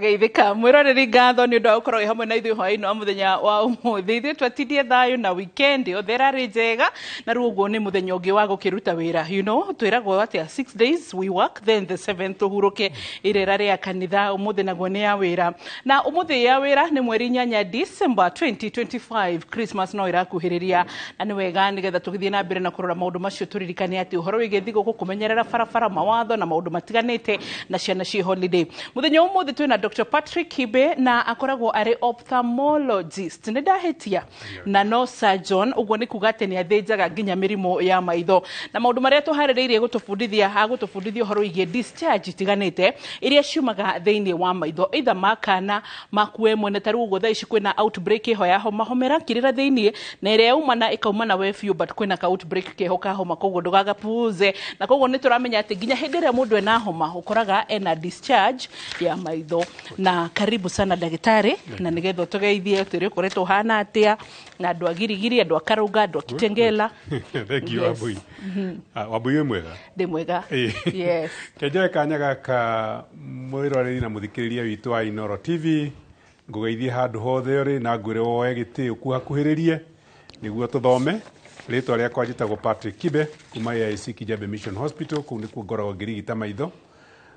Geithĩka mwĩroreri, ngatho nĩ ũndũ wa gũkorwo wĩ hamwe na ithuĩ hwaĩ-inĩ wa mũthenya wa ũmũthĩ. Ithuĩ twatindie thayũ na weekend yothe ĩrarĩ njega, na rĩu ũguo nĩ mũthenya ũngĩ wa gũkĩruta wĩra. Twĩragwo atĩa? 6 days we work, then the seventh tũhurũke. Irera rĩa kanitha ũmũthĩ naguo nĩ ya wĩra, na ũmũthĩ ya wĩra nĩ mweri 8 December 2025. Christmas no ĩrakuhĩrĩria, na nĩ wega nĩgetha tũgĩthiĩ na mbere na kũrora maũndũ macio, tũririkane atĩ ũhoro wĩgiĩ thigũkũ, kũmenyerera barabara, mawatho na maũndũ matiganĩte, na ciana ciĩ holiday. Mũthenya wa ũmũthĩ twĩna Dr. Patrick Kibe, na akoragwo arĩ ophthalmologist, nĩ ndahĩtia, na no surgeon. Ũguo nĩ kuga atĩ nĩ athĩnjaga nginya mĩrimũ ya maitho, na maũndũ marĩa tũharĩrĩirie gũtũbundithia, agũtũbundithia ũhoro wĩgiĩ discharge itiganĩte iria ciumaga thĩinĩ wa maitho, either ma kana maku we mwene. Ta rĩu ũguo thaa ici kwĩna outbreak ĩho ya homa, homera kirĩra thĩinĩ, na ĩrĩa yaumana ĩkaumana we biũ, but kwĩna ka outbreak keho ka homa, koguo ndũgagapuuze. Na koguo nĩ tũramenya atĩ nginya hĩndĩ ĩrĩa mũndũ ena homa, ũkoraga ena discharge ya maitho. Na karibu sana, ndagĩtarĩ, na nĩgetha ũtũgeithie, ũtwĩre ũkoretwo ũhana atĩa, na andũ a Girigiri, andũ a Karũnga, andũ a Kitengela. Thank you. Wambui. Ah, Wambui, wĩ mwega? Ndĩ mwega. Yes. Kenjoe kanya gaka, mwĩroreri na mũthikĩrĩria witũ wa Inoro TV, ngũgeithie handũ hothe ũrĩ na ngwĩre woe gĩtĩ ũkuhakuhĩrĩrie nĩguo tũthome. Rĩtwa rĩakwa njĩtagwo Patrick Kibe kuma AIC Kijabe Mission Hospital. Kũu nĩkuo ngoragwo ngĩrigita maitho,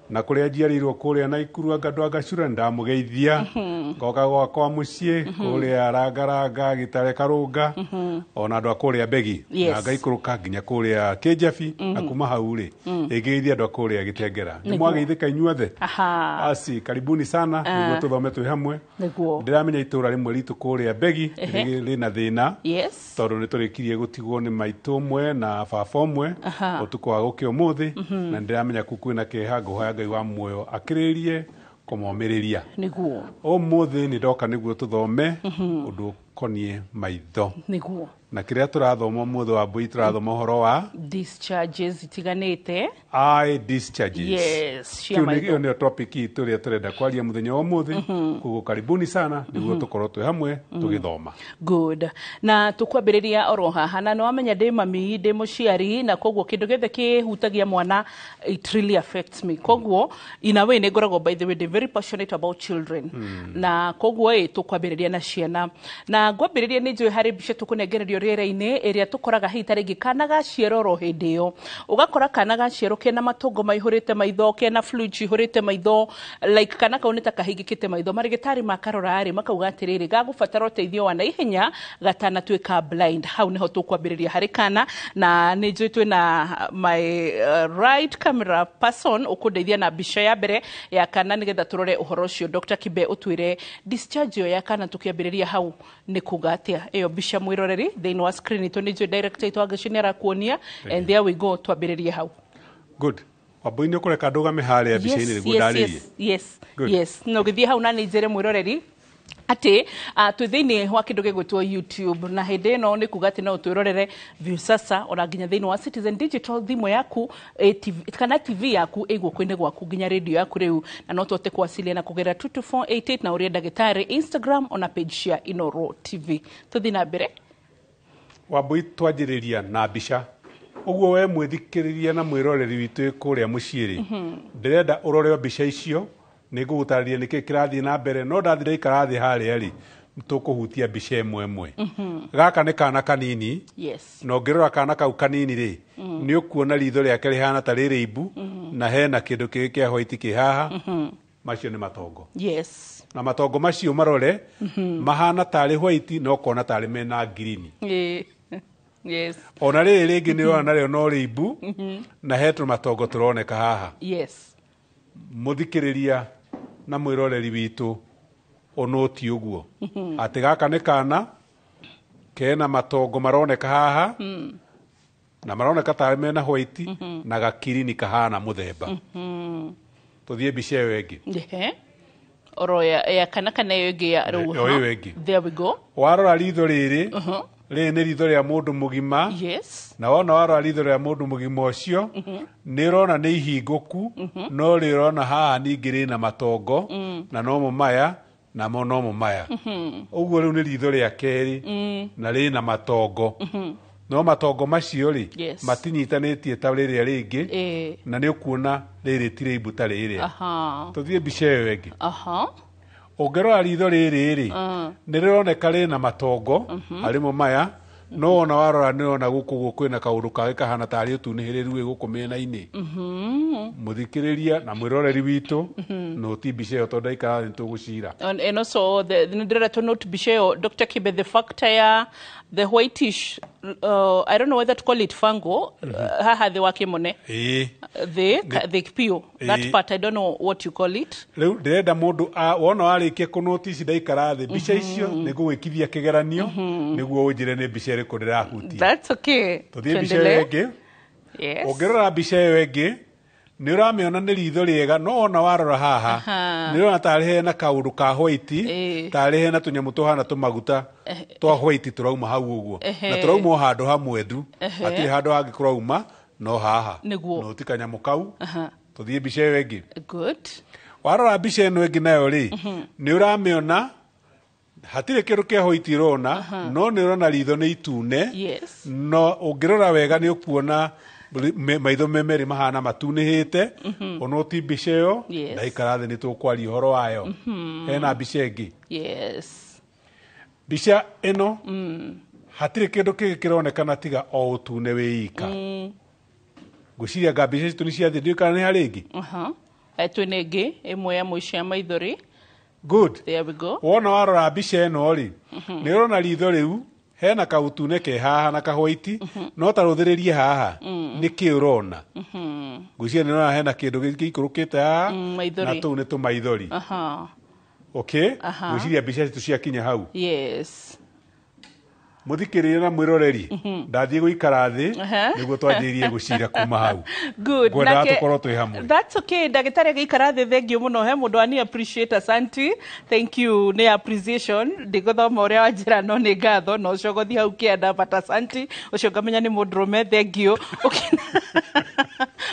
na kũrĩa njiarĩirwo kũrĩa Naikuru, anga andũ a Gacura nĩndamũgeithia, ngoka gwakwa mũciĩ kũrĩa Rangaranga, Gĩtare, Karũnga, ona andũ a kũrĩa Mbegi, na ngaikũrũka nginya kũrĩa Kĩnjabi, na kuma hau rĩ ĩngĩgeithia andũ a kũrĩa Gĩtengera. Nĩ mwageithĩka inyuothe? Asi, karibuni sana nĩguo tũthome twĩ hamwe. Ndĩramenya itũra rĩmwe ritũ kũrĩa Mbegi rĩna thĩna, tondũ nĩ tũrĩkirie gũtigwo nĩ maitũ ũmwe na baba ũmwe ũtukũ wa gũkĩa ũmũthĩ, na nĩndĩramenya kuu kwĩna kĩeha. Ngũhoya Ngai wa muoyo akĩrĩrie kũmomĩrĩria. Ũmũthĩ nĩ ndoka nĩguo tũthome ũndũ ũkoniĩ maitho. Na kĩrĩa tũrathoma ũmũthĩ wa mbui, tũrathoma ũhoro wa discharges itiganĩte. Eye discharges. Yes, cia Kĩu maitho. Ĩyo nĩyo topic itũ ĩrĩa tũrenda kwaria mũthenya wa ũmũthĩ. Koguo karibuni sana nĩguo tũkorwo twĩ hamwe tũgĩthoma. Good, na tũkwambĩrĩria oro haha, na nĩ wamenya ndĩ mami, ndĩ mũciari, na koguo kĩndũ gĩothe kĩhutagia mwana, it really affects me. Koguo in a way nĩ ngoragwo, by the way, ndĩ very passionate about children, na koguo ĩ tũkwambĩrĩria na ciana, na ngwambĩrĩria nĩ njũĩ harĩ mbica tũkũnengererio rĩera-inĩ ĩrĩa tũkoraga hihi ta rĩngĩ kana gaciarwo oro hĩndĩ ĩyo, ũgakora kana gaciarwo kena matongo maihũrĩte maitho, kena fluid cihũrĩte maitho, like kana kau nĩ ta kahingĩkĩte maitho. Marĩgĩtarĩ makarora rĩ, makauga atĩrĩrĩ, gagũbatara ũteithio wa naihenya gatanatuĩka blind. Hau nĩho tũkwambĩrĩria harĩ kana, na nĩ njũĩ twĩna my right camera person ũkũndeithia na mbica ya mbere ya kana nĩgetha tũrore ũhoro ũcio. Dr. Kibe, ũtwĩre discharge ĩyo ya kana, tũkĩambĩrĩria hau nĩ kuga atĩa ĩyo mbica mwĩroreri thĩinĩ wa screen itũ? Nĩ njũĩ director itũ Wangeci nĩ arakuonia, and there we go, twambĩrĩrie hau. Good. Wambui, nĩ ũkũreka ndũgame harĩa mbica-inĩ nĩguo ndarĩrie? Yes. Good. Yes, no gĩthiĩ hau, na nĩ njĩre mwĩroreri atĩ twĩ thĩinĩ wa kĩndũ gĩgwĩtwo YouTube, na hĩndĩ ĩno nĩ kuga atĩ no twĩrorere Viusasa, ona nginya thĩinĩ wa Citizen Digital, thimũ yaku TV, kana TV yaku ĩ guoko-inĩ gwaku, nginya radio yaku rĩu, na no tũhote kuwasiliana kũgerera 22488 na ũrĩa ndagĩtarĩ Instagram, ona page cia Inoro TV. Tũthiĩ na mbere. Wambui, twanjĩrĩria na mbica ũguo we mwĩthikĩrĩria na mwĩroreri witũ wĩ kũrĩa mũciĩ rĩ, ndĩrenda ũrore o mbica icio, nĩ ngũgũtarĩria nĩkĩ kĩrathiĩ na mbere. No ndathi ndaikara thĩ harĩa rĩ, tũkũhutia mbica ĩmwe ĩmwe. Gaka nĩ kana kanini, na ũngĩrora kana kau kanini rĩ, nĩ ũkuona ritho rĩake rĩhana ta rĩrĩ imbu, na hena kĩndũ kĩngĩ kĩa white kĩ haha. Macio nĩ matongo. Na matongo macio marore mahana tarĩ white, no kona tarĩ mena green. Ona rĩrĩ rĩngĩ nĩ ũrona narĩo no rĩimbu, na he tũmatongo tũroneka haha. Mũthikĩrĩria na mwĩroreri witũ, ũnũti ũguo atĩ gaka nĩ kana kena matongo maroneka haha, na maroneka tarĩ mena white na gakirini kahana mũthemba. Tũthiĩ mbica ĩyo ĩngĩ. Ehe. Oro ya kana ĩyo ĩngĩ ya rĩu. O ĩyo ĩngĩ. There we go. Warora ritho rĩrĩ, rĩrĩ nĩ ritho rĩa mũndũ mũgima. Na wona warora ritho rĩa mũndũ mũgima ũcio, nĩ ũrona nĩ ihingũku, no rĩ ũrona haha ningĩ rĩna matongo, na nomo maya, namo nomo maya. Ũguo rĩu nĩ ritho rĩa kerĩ na rĩna matongo. No matongo macio rĩ, Yes. matinyitanĩtie ta rĩrĩa rĩngĩ, na nĩ ũkuona rĩrĩ ti rĩimbu ta rĩrĩa. Tũthiĩ mbica ĩyo ĩngĩ. Ũngĩrora ritho rĩrĩ rĩ, nĩ rĩroneka rĩna matongo harĩmo maya, no wona warora nĩ ũrona gũkũ ũguo kwĩna kaũndũ kangĩ kahana tarĩ ũtunĩhĩrĩru wĩ gũkũ mĩena-inĩ. Mũthikĩrĩria na mwĩroreri witũ, no ti mbica ĩyo tondũ ndaikara nĩ tũgũcira. And also the nĩ to note mbica ĩyo, Dr. Kibe, the factor ya the whitish, I don't know whether to call it fungal, haha thĩ wa kĩmone, the piũ, that part I don't know what you call it. Rĩu ndĩrenda mũndũ wona warĩkia kũnotici ndaikara thĩ mbica icio nĩ ngũgwĩkithia kĩgeranio nĩguo ũnjĩre nĩ mbica ĩrĩkũ ndĩrahutia. That's okay. Tũthiĩ mbica ĩyo ĩngĩ. Yes. Ũngĩrora mbica ĩyo ĩngĩ nĩ ũramĩona nĩ ritho rĩega, no wona warora haha nĩ ũrona tarĩ hena kaũndũ ka white, tarĩ hena tũnyamũ tũhana tũmaguta twa white tũrauma hau ũguo, na tũrauma o handũ hamwe thu, hatirĩ handũ hangĩ kũrauma no haha. Nĩguo. No ti kanyamũ kau. Tũthiĩ mbica ĩyo ĩngĩ. Good. Warora mbica ĩno ĩngĩ nayo rĩ, nĩ ũramĩona hatirĩ kĩndũ kĩa white ũrona, no nĩ ũrona ritho nĩ itune. Yes. No ũngĩrora wega nĩ ũkuona maitho me merĩ mahana matunĩhĩte. Ona ti mbica ĩyo, Yes. ndaikara thĩ nĩ tũkwaria ũhoro wayo. Hena mbica ĩngĩ. Yes. Mbica ĩno hatirĩ kĩndũ kĩngĩ kĩronekana tiga o ũtune wĩ ika. Ngwĩciria nga mbica citũ nĩ ciathiĩ, ndiũĩ kana nĩ harĩ ĩngĩ. Twĩna ĩngĩ ĩmwe ya mũico ya maithori. Good. There we go. Wona warora mbica ĩno rĩ, nĩ ũrona ritho rĩu hena kaũtune ke haha na kahwaiti, no ta rũthĩrĩrie haha nĩ kĩ ũrona? Ngwĩciria nĩ ũrona hena kĩndũ gĩikũrũkĩte haha, maithori. Na tũu nĩ tũmaithori. Okay? Ngwĩciria mbica citũ ciakinya hau. Yes. Mũthikĩrĩria na mwĩroreri, ndathiĩ gũikara thĩ nĩguo twanjĩrĩrie gũcira kuma hau. Good. Ngwendaga tũkorwo twĩ hamwe. That's okay. Ndagĩtarĩ agĩikara thĩ, thank you mũno. He mũndũ ani appreciate, asanti. Thank you nĩ appreciation. Ndigũthoma ũrĩa wanjĩra no nĩ ngatho no ũcogothi hau kĩanda, but asanti. Ũcio ngamenya nĩ mũndũrũme, thank you.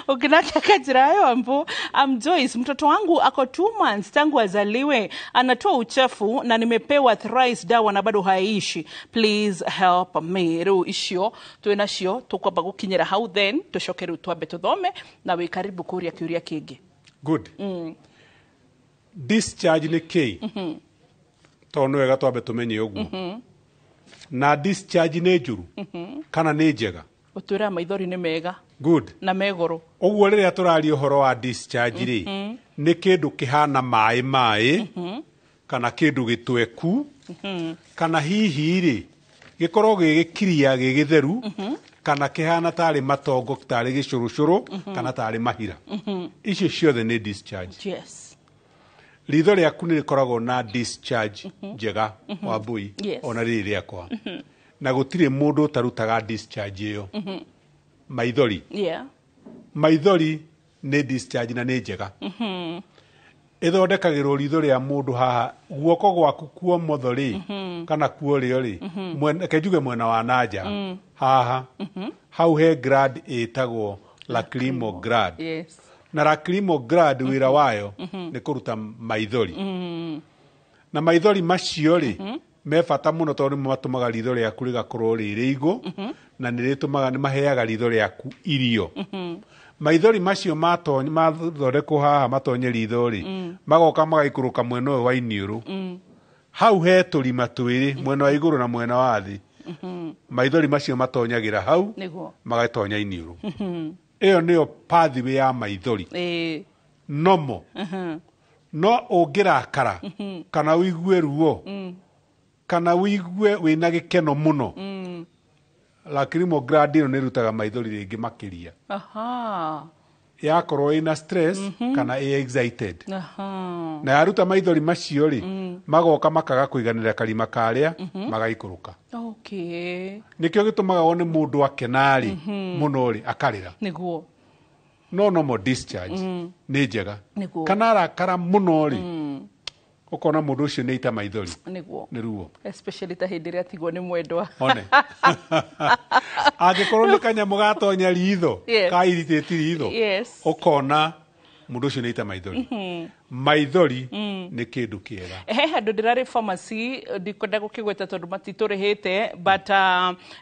Ukinaka kanjĩra ayo ambo, I'm Joyce, mtoto wangu ako 2 months tangu azaliwe, anatoa uchafu na nimepewa thrice dawa na bado haishi. Please help me. Rĩu icio twĩna cio tũkwamba gũkinyĩra hau, then tũcoke rĩu twambe tũthome na wĩ karibu kũria kĩũria kĩngĩ. Good. Discharge nĩ kĩ? Tondũ nĩ wega twambe tũmenye ũguo. Na discharge nĩ njũru kana nĩ njega? Ũtwĩraga maithori nĩ mega. Good. Na megoro. Ũguo rĩrĩa tũraria ũhoro wa discharge rĩ, nĩ kĩndũ kĩhana maĩ maĩ, kana kĩndũ gĩtweku, kana hihi rĩ gĩkorwo gĩ gĩkiria gĩ gĩtheru, kana kĩhana tarĩ matongo, tarĩ gĩcũrũcũrũ, kana tarĩ mahira. Icio ciothe nĩ discharge. Yes. Ritho rĩaku nĩ rĩkoragwo na discharge njega, Wambui, Yes. ona rĩrĩ rĩakwa. Na gũtirĩ mũndũ ũtarutaga discharge ĩyo. Maithori. Yeah. Maithori nĩ discharge na nĩ njega. Ĩthondekagĩrwo ritho rĩa mũndũ haha guoko gwaku kuomotho rĩ, kana kuorĩo rĩ, reke njuge mwena wa nanja haha, hau he gland ĩtagwo lacrimal gland. Yes. Na lacrimal gland wĩra wayo nĩ kũruta maithori. Na maithori macio rĩ, me bata mũno tondũ nĩmo matũmaga ritho rĩaku rĩgakorwo rĩ rĩigũ, na nĩ rĩtũmaga, nĩ maheaga ritho rĩaku irio. Maithori macio mathondekwo haha matonye ritho rĩ, magoka magaikũrũka mwena ũyũ wa iniũrũ. Hau he tũrima twĩrĩ, mwena wa igũrũ na mwena wa thĩ. Maithori macio matonyagĩra hau, Nĩguo. magatonya iniũrũ. Ĩyo nĩyo pathway ya maithori. Nomo. No ũngĩrakara, kana ũigue ruo, kana ũigue wĩna gĩkeno mũno, lacrimal gland ĩno nĩ ĩrutaga maithori rĩngĩ makĩria. Yakorwo ĩna stress, kana ĩ excited. Na yaruta maithori macio rĩ, magoka makaga kũiganĩra karima karĩa, magaikũrũka. Okay. Nĩkĩo gĩtũmaga wone mũndũ akena rĩ, mũno rĩ, akarĩra. Nĩguo. No normal discharge nĩ njega. Nĩguo. Kana arakara mũno rĩ, ũkona mũndũ ũcio nĩ aita maithori. Nĩguo. Nĩ ruo. Especially ta hĩndĩ ĩrĩa atigwo nĩ mwendwa. One. Angĩkorwo nĩ kanyamũ gatonya ritho, Yes. ka irritate ritho, Yes. ũkona Mũndũ ũcio nĩ aita maithori. Maithori nĩ kĩndũ kĩega. He handũ ndĩrarĩ pharmacy, ndikwenda gũkĩgweta tondũ matitũrĩhĩte, but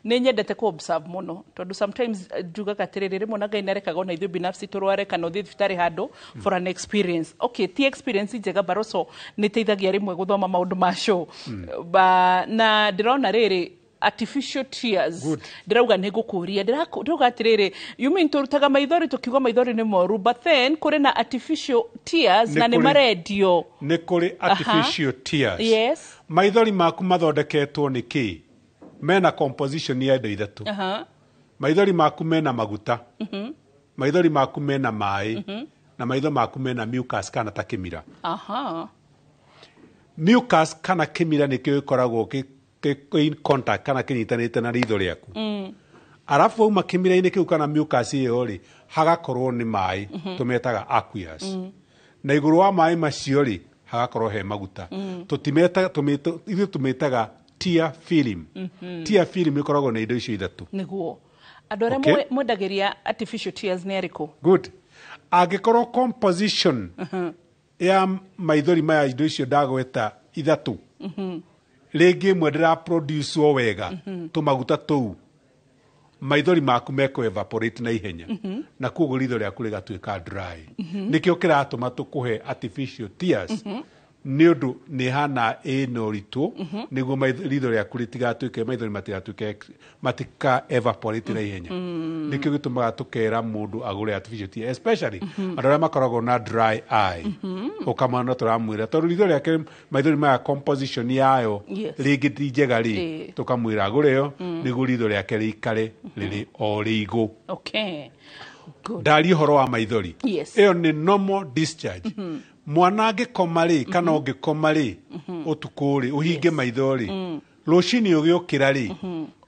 nĩ nyendete kũ observe mũno, tondũ sometimes njugaga atĩrĩrĩ, rĩmwe na Ngai nĩarekaga ona ithuĩ binafsi tũrware kana ũthiĩ thibitarĩ handũ for an experience. Okay, ti experience njega, but also nĩ ĩteithagia rĩmwe gũthoma maũndũ ma show. Na ndĩrona rĩrĩ artificial tears. Ndĩrauga nĩ ngũkũria, ndĩrauga atĩrĩrĩ, you mean tũrutaga maithori tũkiuga maithori nĩ moru, but then kũrĩ na artificial tears Nĩ na nĩ kũrĩ. marendio? Nĩ kũrĩ artificial tears. Maithori maku mathondeketwo nĩ kĩ? Mena composition ya indo ithatũ. Maithori maku mena maguta, maithori maku mena maĩ, na maitho maku mena mucus kana ta kĩmira. Mucus kana kĩmira nĩkĩo gĩkoragwo kĩ in contact kana kĩnyitanĩte na ritho rĩaku. Arabu wauma kĩmira-inĩ kĩu kana mucus ĩyo rĩ, hagakorwo nĩ maĩ tũmetaga aqueous, na igũrũ wa maĩ macio rĩ, hagakorwo he maguta. Tũtimetaga ithuĩ tũmĩtaga tear film. Tear film ĩkoragwo na indo icio ithatũ. Nĩguo andũ arĩa mwendagĩria artificial tears nĩ arĩkũ? Good. Angĩkorwo composition ya maithori maya, indo icio ndagweta ithatũ, rĩngĩ ĩmwe ndĩra produce wega tũmaguta tũu, maithori maku mekũ evaporate na ihenya, na koguo ritho rĩaku rĩgatuĩka dry. Nĩkĩo kĩratũma tũkũhe artificial tears, nĩ ũndũ nĩ hana ĩna ũritũ nĩguo ritho rĩaku rĩtigatuĩke, maithori matigatuĩke, matika evaporate na ihenya. Nĩkĩo gĩtũmaga tũkera mũndũ agũre artificial tears, especially andũ arĩa makoragwo na dry eye. Ũkamona tũramwĩra tondũ ritho rĩake, maithori maya, composition yayo rĩngĩ ti njega rĩ, tũkamwĩra agũre yo nĩguo ritho rĩake rĩikare rĩrĩ o rĩigũ. Okay, good. Ndaria ũhoro wa maithori. Ĩyo nĩ normal discharge. Mwana angĩkoma rĩ, kana ũngĩkoma rĩ ũtukũ rĩ, ũhinge maitho rĩ, rũcinĩ ũgĩũkĩra rĩ,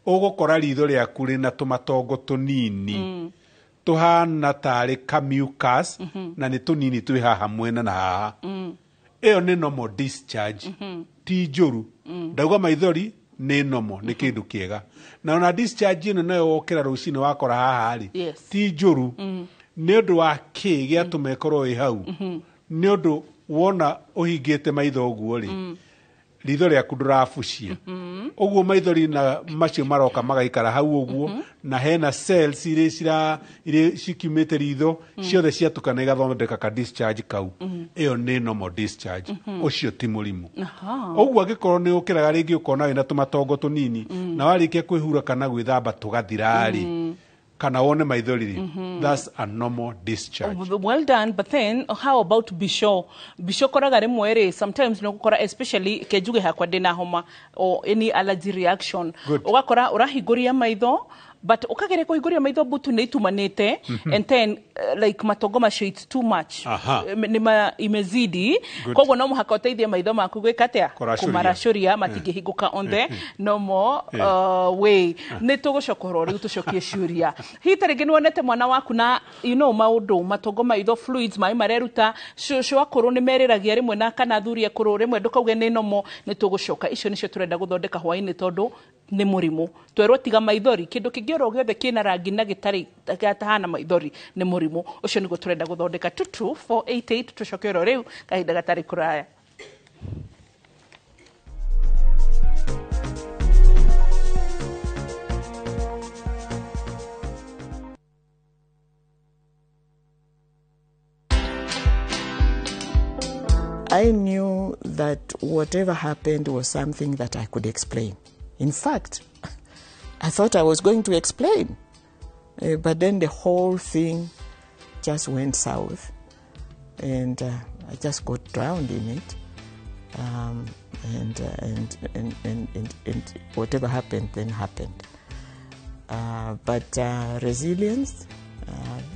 ũgũkora ritho rĩaku rĩna tũmatongo tũnini tũhana tarĩ ka mucus, na nĩ tũnini twĩ haha mwena na haha. Ĩyo nĩ normal discharge, ti njũru. Ndauga maithori nĩ normal, nĩ kĩndũ kĩega. Na ona discharge ĩno nayo wokĩra rũcinĩ wakora haha rĩ, ti njũru. Nĩ ũndũ wa kĩ gĩatũma ĩkorwo ĩ hau? Nĩ ũndũ wona ũhingĩte maitho ũguo rĩ, ritho rĩaku ndũrabucia ũguo, maithori na macio maroka magaikara hau ũguo, na hena cells irĩ cira irĩ cikiumĩte ritho ciothe ciatukana igathondeka ka discharge kau. Ĩyo nĩ normal discharge, ũcio ti mũrimũ. Ũguo angĩkorwo nĩ ũkĩraga rĩngĩ ũkona wĩna tũmatongo tũnini, na warĩkia kwĩhura kana gwĩthamba tũgathira rĩ, kana wone maithori rĩ, that's a normal discharge. Well done, but then how about bisho? Bisho koraga rĩmwe rĩ, sometimes no gũkora, especially kenjuge hakwa ndĩna homa or any allergy reaction. Ũgakora ũrahingũria maitho, but ũkageria kũhingũria maitho, mbutu nĩ itumanĩte, and then like matongo macio, it's too much. Nĩ ma imezidi. Koguo no mũhaka ũteithie maitho maku gwĩka atĩa? Kũracũria. Kũmaracũria, matingĩhingũka on the normal way. Nĩ tũgũcoka ũhoro rĩu tũcokie ciũria. Hihi ta rĩngĩ nĩ wonete mwana waku na maũndũ matongo maitho, fluids, maĩ mareruta, cũcũ akũrũ nĩ merĩragia rĩmwe na kana athuri akũrũ rĩmwe, ndũkauge nĩ nomo. Nĩ tũgũcoka, icio nĩcio tũrenda gũthondeka hwaĩ-inĩ, tondũ nĩ mũrimũ. Twerwo tiga maithori, kĩndũ kĩngĩ oro gĩothe kĩna rangi na gĩtarĩ gatahana maithori nĩ mũrimũ. Ũcio nĩguo tũrenda gũthondeka. 22488, tũcoke oro rĩu kahinda gatarĩ kũraya. I knew that whatever happened was something that I could explain. In fact, I thought I was going to explain. But then the whole thing just went south, and I just got drowned in it. And whatever happened, then happened. But resilience,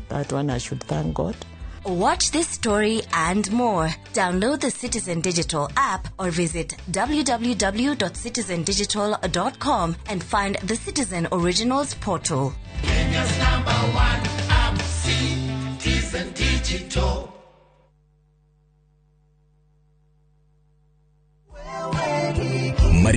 that one I should thank God. Watch this story and more. Download the Citizen Digital app or visit www.citizendigital.com and find the Citizen Originals portal. Kenya's number one app, Citizen Digital.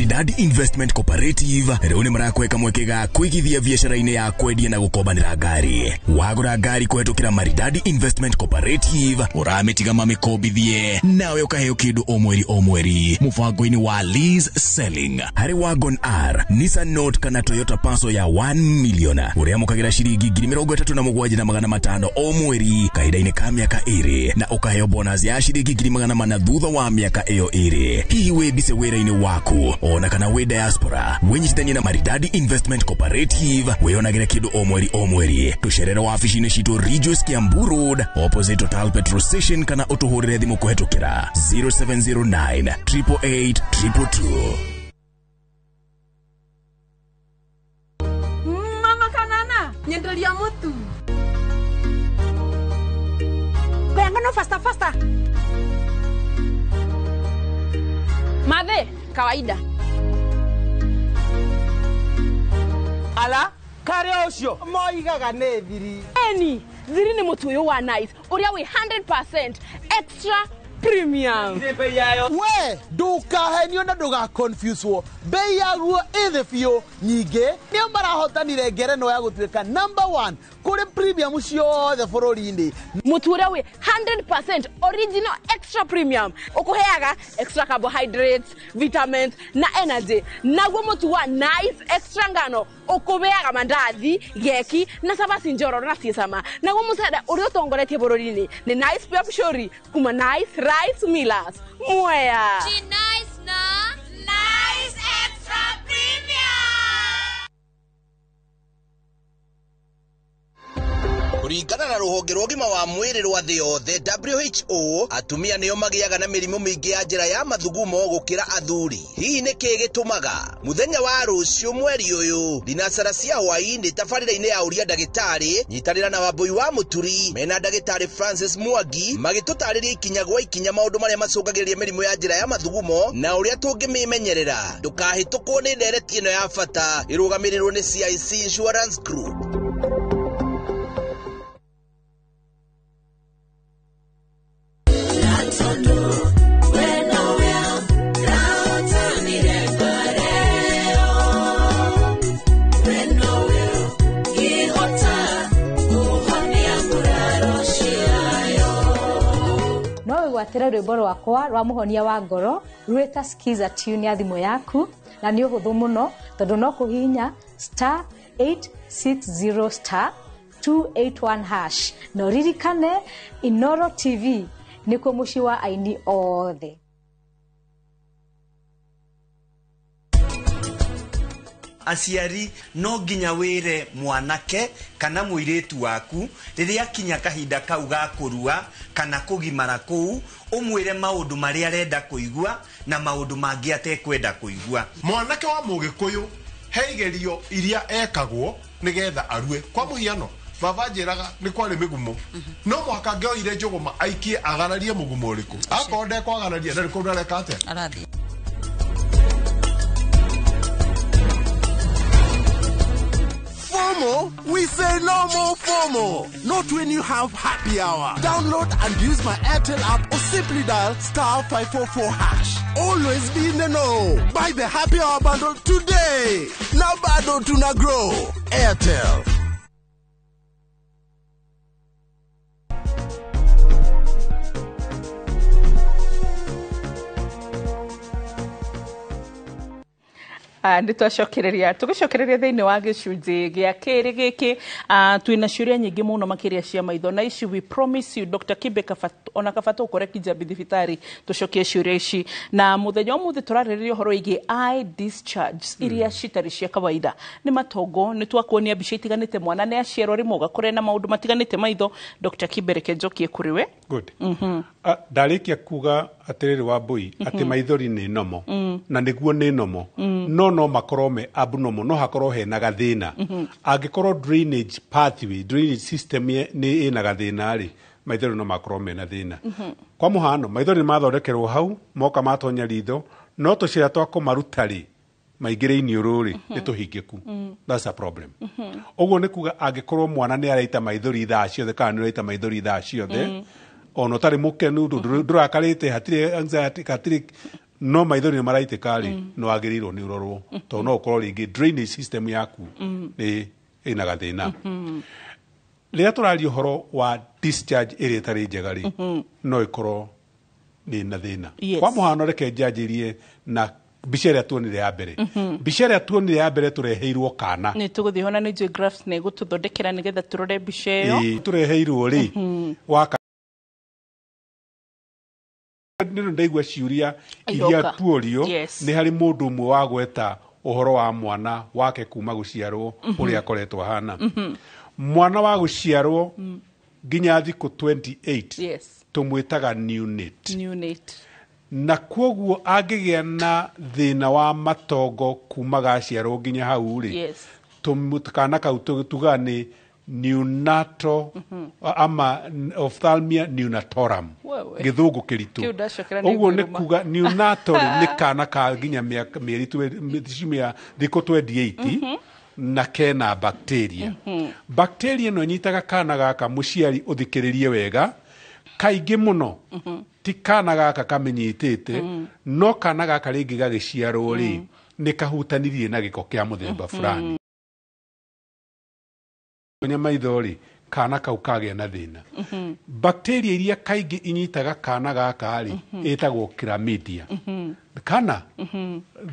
Maridadi Investment Cooperative rĩu nĩ marakweka mweke ga kũigithia biacara-inĩ ya kwendia na gũkombanĩra ngari. Wagũra ngari kũhetũkĩra Maridadi Investment Cooperative ũramĩtiga mamĩkombithie nawe ũkaheo kĩndũ o mweri o mweri mũbango-inĩ wa lease selling. Harĩ Wagon R, Nissan Note kana Toyota Passo ya 1 million ũrĩamũkagĩra ciringi 37,500 o mweri kahinda-inĩ ka mĩaka 2 na ũkaheo bonus ya ciringi 400,000 thutha wa mĩaka ĩyo 2. Hihi wĩ mbise wĩra-inĩ waku ona kana wĩ diaspora, wĩnyitithanie na Maridadi Investment Cooperative wĩyonagĩre kĩndũ o mweri o mweri. Tũcerere wabici-inĩ citũ Ridgeways Kiambu Road opposite Total Petrol Station kana ũtũhũrĩre thimũ kũhetũkĩra 0709 888 222. Mama kanana nyenderia mutu Kuyangano faster faster. Madhe kawaida. Ala kare ucio moigaga nĩ thiri. Eni thiri nĩ mũtu ũyũ wa nice ũrĩa wĩ 100% extra premium. We ndukahenio na ndugaconfuse bei yaguo ĩthĩ biũ nyingĩ nĩo marahotanire ngerenwa ya gũtuĩka number 1 kũrĩ premium ciothe bũrũri-inĩ. Mũtu ũrĩa wĩ 100% original extra premium ũkũheaga extra carbohydrates, vitamins na energy. Naguo mũtu wa nice extra ngano ũkũheaga mandathi, geki na cabaci njororo na ciĩcama. Naguo mũcere ũrĩa ũtongoretie bũrũri-inĩ nĩ Nice Pure Pshori kuma Nice Rice Millers. Mwea. Nice na Nice Extra Premium. Kuringana na ruhonge rwa ũgima wa mwĩrĩ rwa thĩ yothe WHO, atumia nĩo magĩaga na mĩrimũ mĩingĩ ya njĩra ya mathugumo gũkĩra athuri. Hihi nĩ kĩĩ gĩtũmaga? Mũthenya wa rũciũ mweri ũyũ thinacara cia hwaĩ-inĩ tabarĩra-inĩ ya ũria ndagĩtarĩ nyitanĩra na Wambui wa Mũturi mena ndagĩtarĩ Francis Mwangi magĩtũtarĩria ikinya gwa ikinya maũndũ marĩa macũngagĩrĩria mĩrimũ ya njĩra ya mathugumo na ũrĩa tũngĩmĩmenyerera. Ndũkahĩtũkwo nĩ ndereti ĩno ya bata ĩrũgamĩrĩrwo nĩ CIC Insurance Group. No wĩgwatĩre rwĩmbo rwakwa rwa mũhonia wa ngoro rwĩta skiza tune ya thimũ yaku na nĩ ũhũthũ mũno tondũ no kũhihinya star 860 star 281 hash na ũririkane Inoro TV nĩkuo mũciĩ wa aini othe. Aciari no nginya wĩre mwanake kana mũirĩtu waku rĩrĩa akinya kahinda kau ga kũrua kana kũgimara kũu ũmwĩre maũndũ marĩa arenda kũigua na maũndũ mangĩ atekwenda kũigua. Mwanake wa mũgĩkũyũ he igerio iria ekagwo nĩgetha arue. Kwa mũhiano baba njĩraga nĩ kwarĩ mĩgumo no mũhaka angĩoire njũgũma aikie agararie mũgumo ũrĩkũ akorwo ndekwagararia ndarĩ kũndũ areka atĩa. FOMO? We say no more FOMO. Not when you have happy hour. Download and use my Airtel app or simply dial star 544 hash. Always be in the know. Buy the happy hour bundle today. Now bado tuna grow. Airtel. Nĩ twacokereria tũgĩcokereria thĩinĩ wa gĩcunjĩ gĩa kĩrĩ gĩkĩ twĩna ciũria nyingĩ mũno makĩria cia maitho na ici we promise you Dr. Kibe ona kabata ũkore Kijabi thibitarĩ tũcokie ciũria ici na mũthenya ũmũthĩ tũrarĩrĩria ũhoro wĩgiĩ eye discharge iria citarĩ cia kawaida nĩ matongo nĩ twakuonia mbica itiganĩte mwana nĩ aciarwo rĩmwe ũgakora na maũndũ matiganĩte maitho. Dr. Kibe reke njokie kũrĩ we. Good. Ndarĩkia kuga atĩrĩrĩ Wambui atĩ maithori nĩ nomo na nĩguo nĩ nomo no makorwo me abnormal no hakorwo hena gathĩna. Angĩkorwo drainage pathway drainage system nĩ ĩna gathĩna rĩ maithori no makorwo mena thĩna. Kwa mũhano maithori nĩ mathondekerwo hau moka matonya ritho no tũcĩra twa kũmaruta rĩ maingĩre iniũrũ rĩ nĩ tũhingĩku. That's a problem. Ũguo nĩ kuga angĩkorwo mwana nĩ araita maithori thaa ciothe kana nĩ ũraita maithori thaa ciothe ona ũtarĩ mũkenu ndũrakarĩte hatirĩ anxiety hatirĩ No maithori nĩ maraitĩka rĩ, no wagĩrĩirwo nĩ ũrorwo, tondũ no ũkorwo rĩngĩ drainage system yaku nĩ ĩna gathĩna. Rĩrĩa tũraria ũhoro wa discharge ĩrĩa ĩtarĩ njega rĩ, no ĩkorwo nĩ na thĩna. Kwa mũhano, reke njanjĩrie na mbica ĩrĩa tuonire ya mbere. Mbica ĩrĩa tuonire ya mbere, tũreheirwo kana. Nĩ tũgũthiĩ hona, nĩ njũĩ graphs nĩ ĩgũtũthondekera nĩgetha tũrore mbica ĩyo. Ĩĩ, tũreheirwo rĩ waka nĩ ndaigua ciũria iria Iroka. Tuorio. Nĩ harĩ mũndũ ũmwe wagweta ũhoro wa mwana wake kuma gũciarwo, ũrĩa akoretwo ahana. Mwana wa gũciarwo nginya thikũ 28 tũmwĩtaga neonate. Neonate. Na kwoguo angĩgĩa na thĩna wa matongo kuma gaciarwo nginya hau rĩ, kana kau tugaga nĩ neonatal ama ophthalmia neonatorum. Wewe. Gĩthũngũ kĩritũ. Kĩu ndacokera nĩ Ũguo nĩ ngwĩrũma. kuga neonatal rĩ, nĩ kana ka nginya mĩaka mĩeri ciumia thikũ 28 na kena bacteria. Bacteria ĩno ĩnyitaga kana gaka, mũciari ũthikĩrĩrie wega, kaingĩ mũno ti kana gaka kamĩnyitĩte, no kana gaka rĩngĩ gagĩciarwo rĩ, nĩ kahutanirie na gĩko kĩa mũthemba fulani nya maitho rĩ, kana kau kagĩa na thĩna. Bacteria iria kaingĩ inyitaga kana gaka rĩ, ĩtagwo chlamydia kana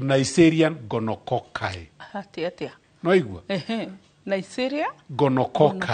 Neisseria gonococci. Atĩa atĩa? No igua? Ehe. Neisseria gonococci.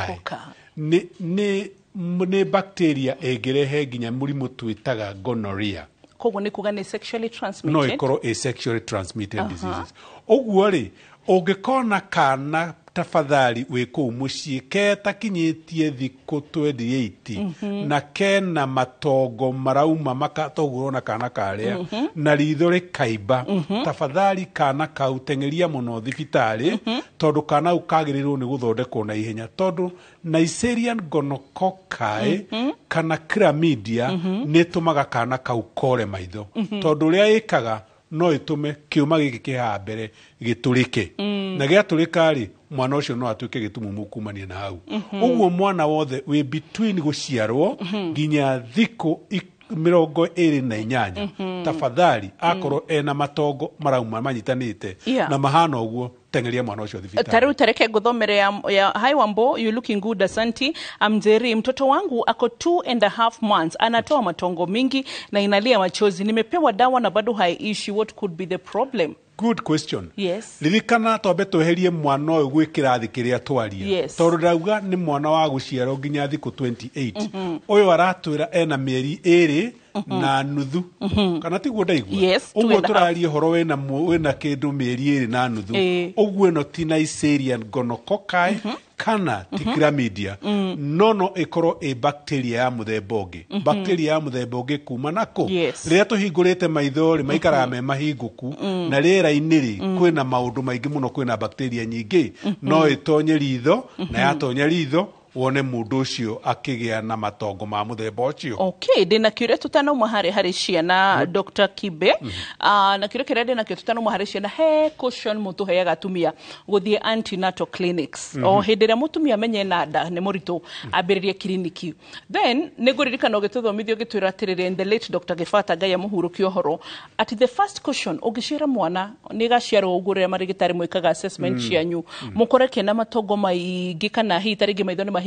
Gonococci. Nĩ bacteria ĩngĩrehe nginya mũrimũ twĩtaga gonorrhea. Koguo nĩ kuga nĩ sexually No transmitted. ĩkorwo ĩ sexually transmitted diseases. Ũguo rĩ, ũngĩkona kana tafadhali wĩ kũu mũciĩ ketakinyĩtie thikũ 28 na kena matongo marauma makatoguo ũrona kana karĩa na ritho rĩkaimba, tafadhali kana kau teng'eria mũno thibitarĩ, tondũ kana kau kagĩrĩirwo nĩ gũthondekwo na ihenya, tondũ Neisseria gonococci kana chlamydia nĩ ĩtũmaga kana kau kore maitho, tondũ ũrĩa ĩkaga no ĩtũme kĩũma gĩkĩ kĩ haha mbere gĩtũrĩke, na gĩatũrĩka rĩ, mwana ũcio no atuĩke gĩtumumu kumania na hau. Ũguo mwana wothe wĩ between gũciarwo nginya thikũ 28, tafadhali akorwo ena matongo marauma manyitanĩte na mahana ũguo, teng'eria mwana ũcio thibitarĩ. Tarĩu tareke nguthomere ya "Hi Wambo, you looking good, asanti. Amjeri, mtoto wangu ako 2.5 months, anatoa matongo mingi na inalia machozi. Nimepewa dawa na bado haiishi. What could be the problem?" Good question. Ririkana twambe tweherie mwana ũyũ gwĩ kĩrathi kĩrĩa twaria, tondũ ndauga nĩ mwana wa gũciarwo nginya thikũ 28. Ũyũ aratwĩra ena mĩeri 2 na nuthu, kana tiguo ndaigua? Yes, two Ũguo and a half. tũraria ũhoro wĩna kĩndũ mĩeri 2 na nuthu. Ũguo ĩno ti Neisseria gonococci kana ti chlamydia, no ĩkorwo ĩ bacteria ya mũthemba ũngĩ, bacteria ya mũthemba ũngĩ kuma nakũ. Rĩrĩa tũhingũrĩte maitho rĩ, maikaraga me mahingũku, na rĩera-inĩ rĩ, kwĩna maũndũ maingĩ mũno, kwĩna bacteria nyingĩ, no ĩtonye ritho, na yatonya ritho wone mũndũ ũcio akĩgĩa na matongo ma mũthemba ũcio. Okay, ndĩna kĩũria tũtanauma harĩ harĩ ciana, Dr. Kibe. Na kĩũria kĩrĩa ndĩnakĩo tũtanauma harĩ ciana, he caution mũtũheaga atumia gũthiĩ antenatal clinics. O hĩndĩ ĩrĩa mũtumia amenye na nda nĩ mũritũ, ambĩrĩrie kiriniki. Then nĩ ngũririkana ũgĩtũthomithia ũgĩtwĩra atĩrĩrĩ, the late Dr. Gĩbata, Ngai amũhurũkie ũhoro, atĩ the first caution ũngĩciara mwana nĩ gaciarwo ũguo, rĩrĩa marĩgĩtarĩ mwĩkaga assessment cianyu, mũkore kena matongo maingĩ kana hihi tarĩngĩ maitho nĩ mahingĩkĩte,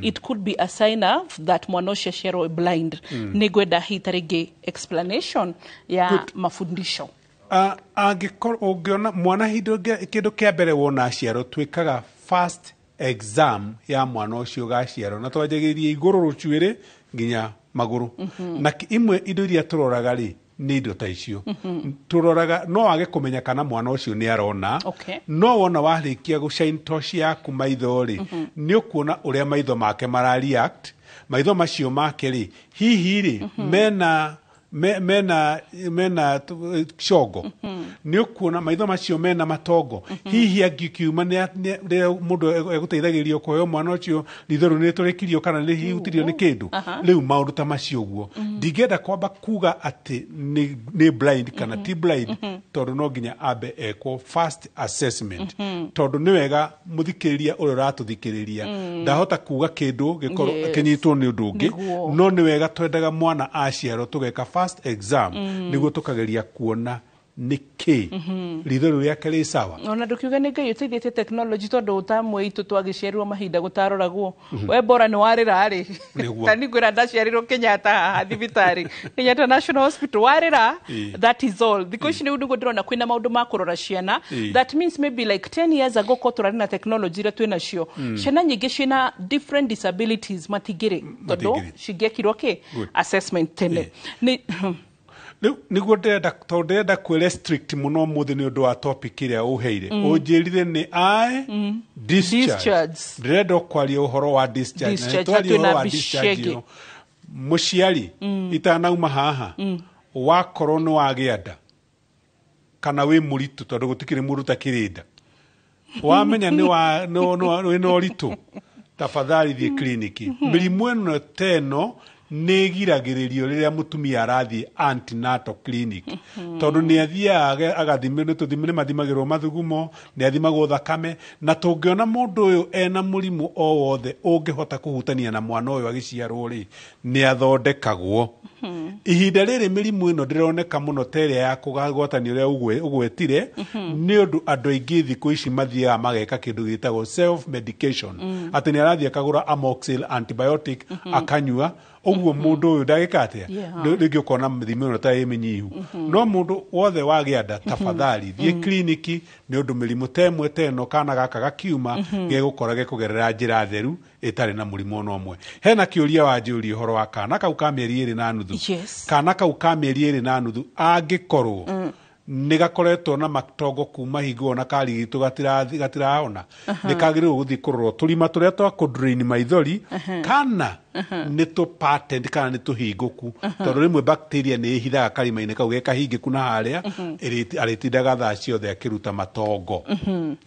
it could be a sign of that mwana ũcio aciarwo blind. Nĩ ngwenda hihi tarĩngĩ explanation ya mafundisho. Angĩkorwo ũngĩona mwana hĩndĩ kĩndũ kĩa mbere wona aciarwo, twĩkaga first exam ya mwana ũcio gaciarwo, na twanjagĩrĩria igũrũ rũcuĩrĩ nginya magũrũ. Na imwe indo iria tũroraga rĩ, nĩ indo ta icio tũroraga. No wage kũmenya kana mwana ũcio nĩ arona, no wona warĩkia gũshine torch yaku maitho rĩ, nĩ ũkuona ũrĩa maitho make mara react. Maitho macio make rĩ, hihi rĩ, mena mena congo, nĩ ũkuona maitho macio mena matongo. Hihi angĩkiuma rĩrĩa mũndũ egũteithagĩrĩrio kũheo mwana ũcio, ritho rĩu nĩ rĩtũrĩkirio kana nĩ hihutirio nĩ kĩndũ. Rĩu maũndũ ta macio ũguo, ndingĩenda kwamba kuga atĩ nĩ blind kana ti blind, tondũ no nginya ambe ekwo first assessment. Tondũ nĩ wega mũthikĩrĩria ũrĩa ũratũthikĩrĩria, ndahota kuga kĩndũ gĩkorwo kĩnyitwo nĩ ũndũ ũngĩ. No nĩ wega twendaga mwana aciarwo tũgeka first first exam nĩguo tũkageria kuona nĩ kĩ ritho rĩu rĩake rĩ sawa. Ona ndũkiuge nĩ Ngai ũteithĩtie technology, tondũ ũtamwe itũ twagĩciarirwo mahinda gũtaroragwo we bora nĩ warĩra rĩ. Nĩguo. Ta ningwĩra ndaciarirwo Kenyatta haha thibitarĩ, Kenyatta National Hospital, warĩra, that is all. Thikũ ici rĩu nĩguo ndĩrona kwĩna maũndũ ma kũrora ciana. That means maybe like 10 years ago ko tũrarĩ na technology iria twĩ nacio, ciana nyingĩ ciĩna different disabilities matingĩrĩ, tondũ Matingĩrĩ. cingĩekirwo kĩ Good. assessment tene nĩ. Rĩu nĩguo ndĩrenda, tondũ ndĩrenda kwĩ restrict mũno ũmũthĩ nĩ ũndũ wa topic ĩrĩa ũheire, ũnjĩrire nĩ eye discharge. Discharge. Ndĩrenda kwaria ũhoro wa discharge na Discharge, nĩtwaria na twĩna ũhoro wa mbica discharge ĩngĩ. ĩno. Mũciari, itanauma haha, wakorwo nĩ wagĩa nda kana wĩ mũritũ, tondũ gũtikĩrĩ mũndũ ũtakĩrĩ nda, wamenya nĩ wa wĩna ũritũ, tafadhali thiĩ kliniki. Mĩrimũ ĩno ta ĩno nĩ ĩgiragĩrĩrio rĩrĩa mũtumia arathiĩ antenatal clinic, tondũ nĩ athiaga agathimwo, nĩ tũthimi, nĩ mathimagĩrwo mathugumo, nĩ athimagwo thakame, na tũngĩona mũndũ ũyũ ena mũrimũ o wothe ũngĩhota kũhutania na mwana ũyũ agĩciarwo rĩ, nĩ athondekagwo. Ihinda rĩrĩ mĩrimũ ĩno ndĩroneka mũno ta ĩrĩa ya kũgwatanio ũrĩa ũgwetire, nĩ ũndũ andũ aingĩ thikũ ici mathiaga mageka kĩndũ gĩtagwo self medication, atĩ nĩ arathiĩ akagũra amoxil antibiotic akanyua. Ũguo mũndũ ũyũ ndagĩka atĩa? Rĩngĩ ũkona mĩrimũ ĩno ta ĩ mĩnyihu. No mũndũ wothe wagĩa nda, tafadhali thiĩ kliniki, nĩ ũndũ mĩrimũ ta ĩmwe ta ĩno, kana gaka gakiuma gegũkora gekũgerera njĩra theru ĩtarĩ na mũrimũ ona ũmwe. Hena kĩũria wanjũria ũhoro wa kana kau ka mĩeri 2.5. Kana kau ka mĩeri 2.5 angĩkorwo nĩ gakoretwo na matongo kuma hingo ona karigitwo gatirahona, nĩ kagĩrĩirwo gũthiĩ kũrorwo tũrima tũrĩa twa kũdrain maithori kana nĩ tũ patent kana nĩ tũhingũku, tondũ rĩmwe bacteria nĩ ĩhithaga karima-inĩ kau gekahingĩku na harĩa arĩtindaga thaa ciothe akĩruta matongo.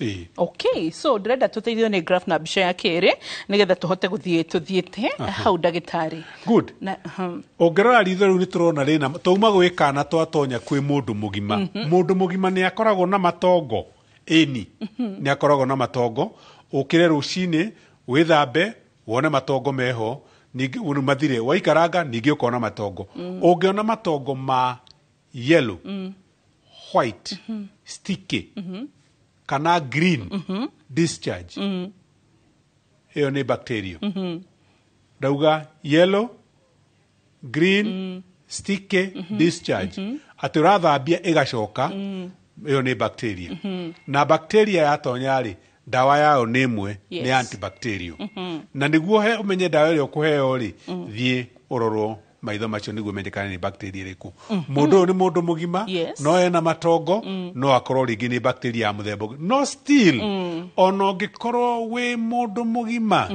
Ĩĩ. Okay, so ndĩrenda tũteithio nĩ graph na mbica ya kerĩ nĩgetha tũhote gũthiĩ tũthiĩte hau, ndagĩtarĩ. Good. Na Ũngĩrora ritho rĩu nĩ tũrona rĩna tauma gwĩ kana, twatonya kwĩ mũndũ mũgima. Mũndũ mũgima nĩ akoragwo na matongo, ĩni nĩ akoragwo na matongo. Ũkĩre rũcinĩ wĩthambe wone matongo meho, ningĩ ũndũ mathire, waikaranga ningĩ ũkona matongo. Ũngĩona matongo ma yellow, white, sticky kana green discharge, ĩyo nĩ bacteria. Ndauga yellow, green, sticky discharge, atĩ ũrathambia ĩgacoka, ĩyo nĩ bacteria. Na bacteria yatonya rĩ, ndawa yayo nĩ ĩmwe, nĩ antibacterial. Na nĩguo ũmenye ndawa ĩrĩa ũkũheo rĩ, thiĩ ũrorwo maitho macio nĩguo ũmenye kana nĩ bacteria ĩrĩkũ. Mũndũ ũyũ nĩ mũndũ mũgima, no ena matongo, no akorwo rĩngĩ nĩ bacteria ya mũthemba ũngĩ. No still, ona ũngĩkorwo wĩ mũndũ mũgima,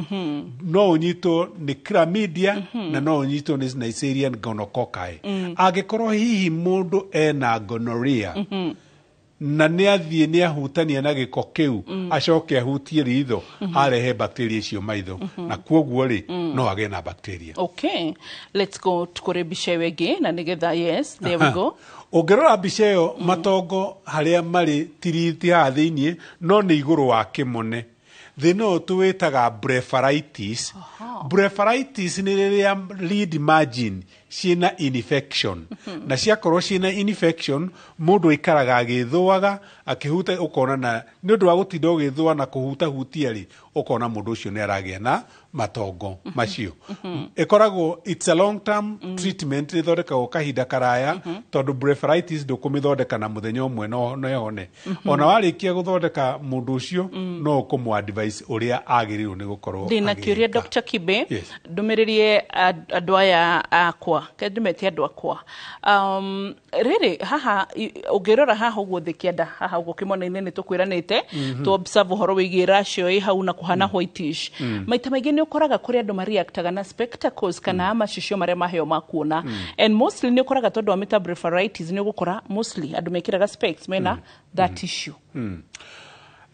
no ũnyitwo nĩ chlamydia na no ũnyitwo nĩ Neisseria gonococci. Angĩkorwo hihi mũndũ ena gonorrhea na nĩ athiĩ nĩ ahutania na gĩko kĩu, acoke ahutie ritho, arehe bacteria icio maitho, na kuoguo rĩ, no agĩe na bacteria. Okay, let's go kũrĩ mbica ĩyo ĩngĩ na nĩgetha, yes, there we go. Ũngĩrora mbica ĩyo, matongo harĩa marĩ tiriti haha thĩiniĩ, no nĩ igũrũ wa kĩmone. Thĩna ũyũ tũwĩtaga blepharitis. Blepharitis nĩ rĩrĩa lid margin ciĩna infection, na ciakorwo ciĩna infection, mũndũ aikaraga agĩthũaga akĩhuta, ũkona na nĩ ũndũ wa gũtinda ũgĩthũa na kũhutahutia rĩ, ũkona mũndũ ũcio nĩ aragĩa na matongo macio. Ĩkoragwo it's a long term treatment, ĩthondekagwo kahinda karaya, tondũ blepharitis ndũkũmĩthondeka na mũthenya ũmwe no ĩhone. Ona warĩkia gũthondeka mũndũ ũcio, no ũkũmũ advice ũrĩa agĩrĩirwo nĩ gũkorwo Ndĩna kĩũria, agĩka. Dr. Kibe. Yes. Ndũmĩrĩrie andũ aya akwa, ke ndĩmete andũ akwa, rĩrĩ haha, ũngĩrora haha ũguo thĩ kĩanda haha ũguo kĩmona-inĩ, nĩ tũkwĩranĩte tũ observe ũhoro wĩgiĩ rash ĩyo ĩ hau na kũhana whitish. Maita maingĩ nĩ ũkoraga kũrĩ andũ mareactaga na spectacles kana macicio marĩa maheo ma kuona, and mostly nĩ ũkoraga tondũ wa meta blepharitis, nĩ ũgũkora mostly andũ mekĩraga specs mena that issue.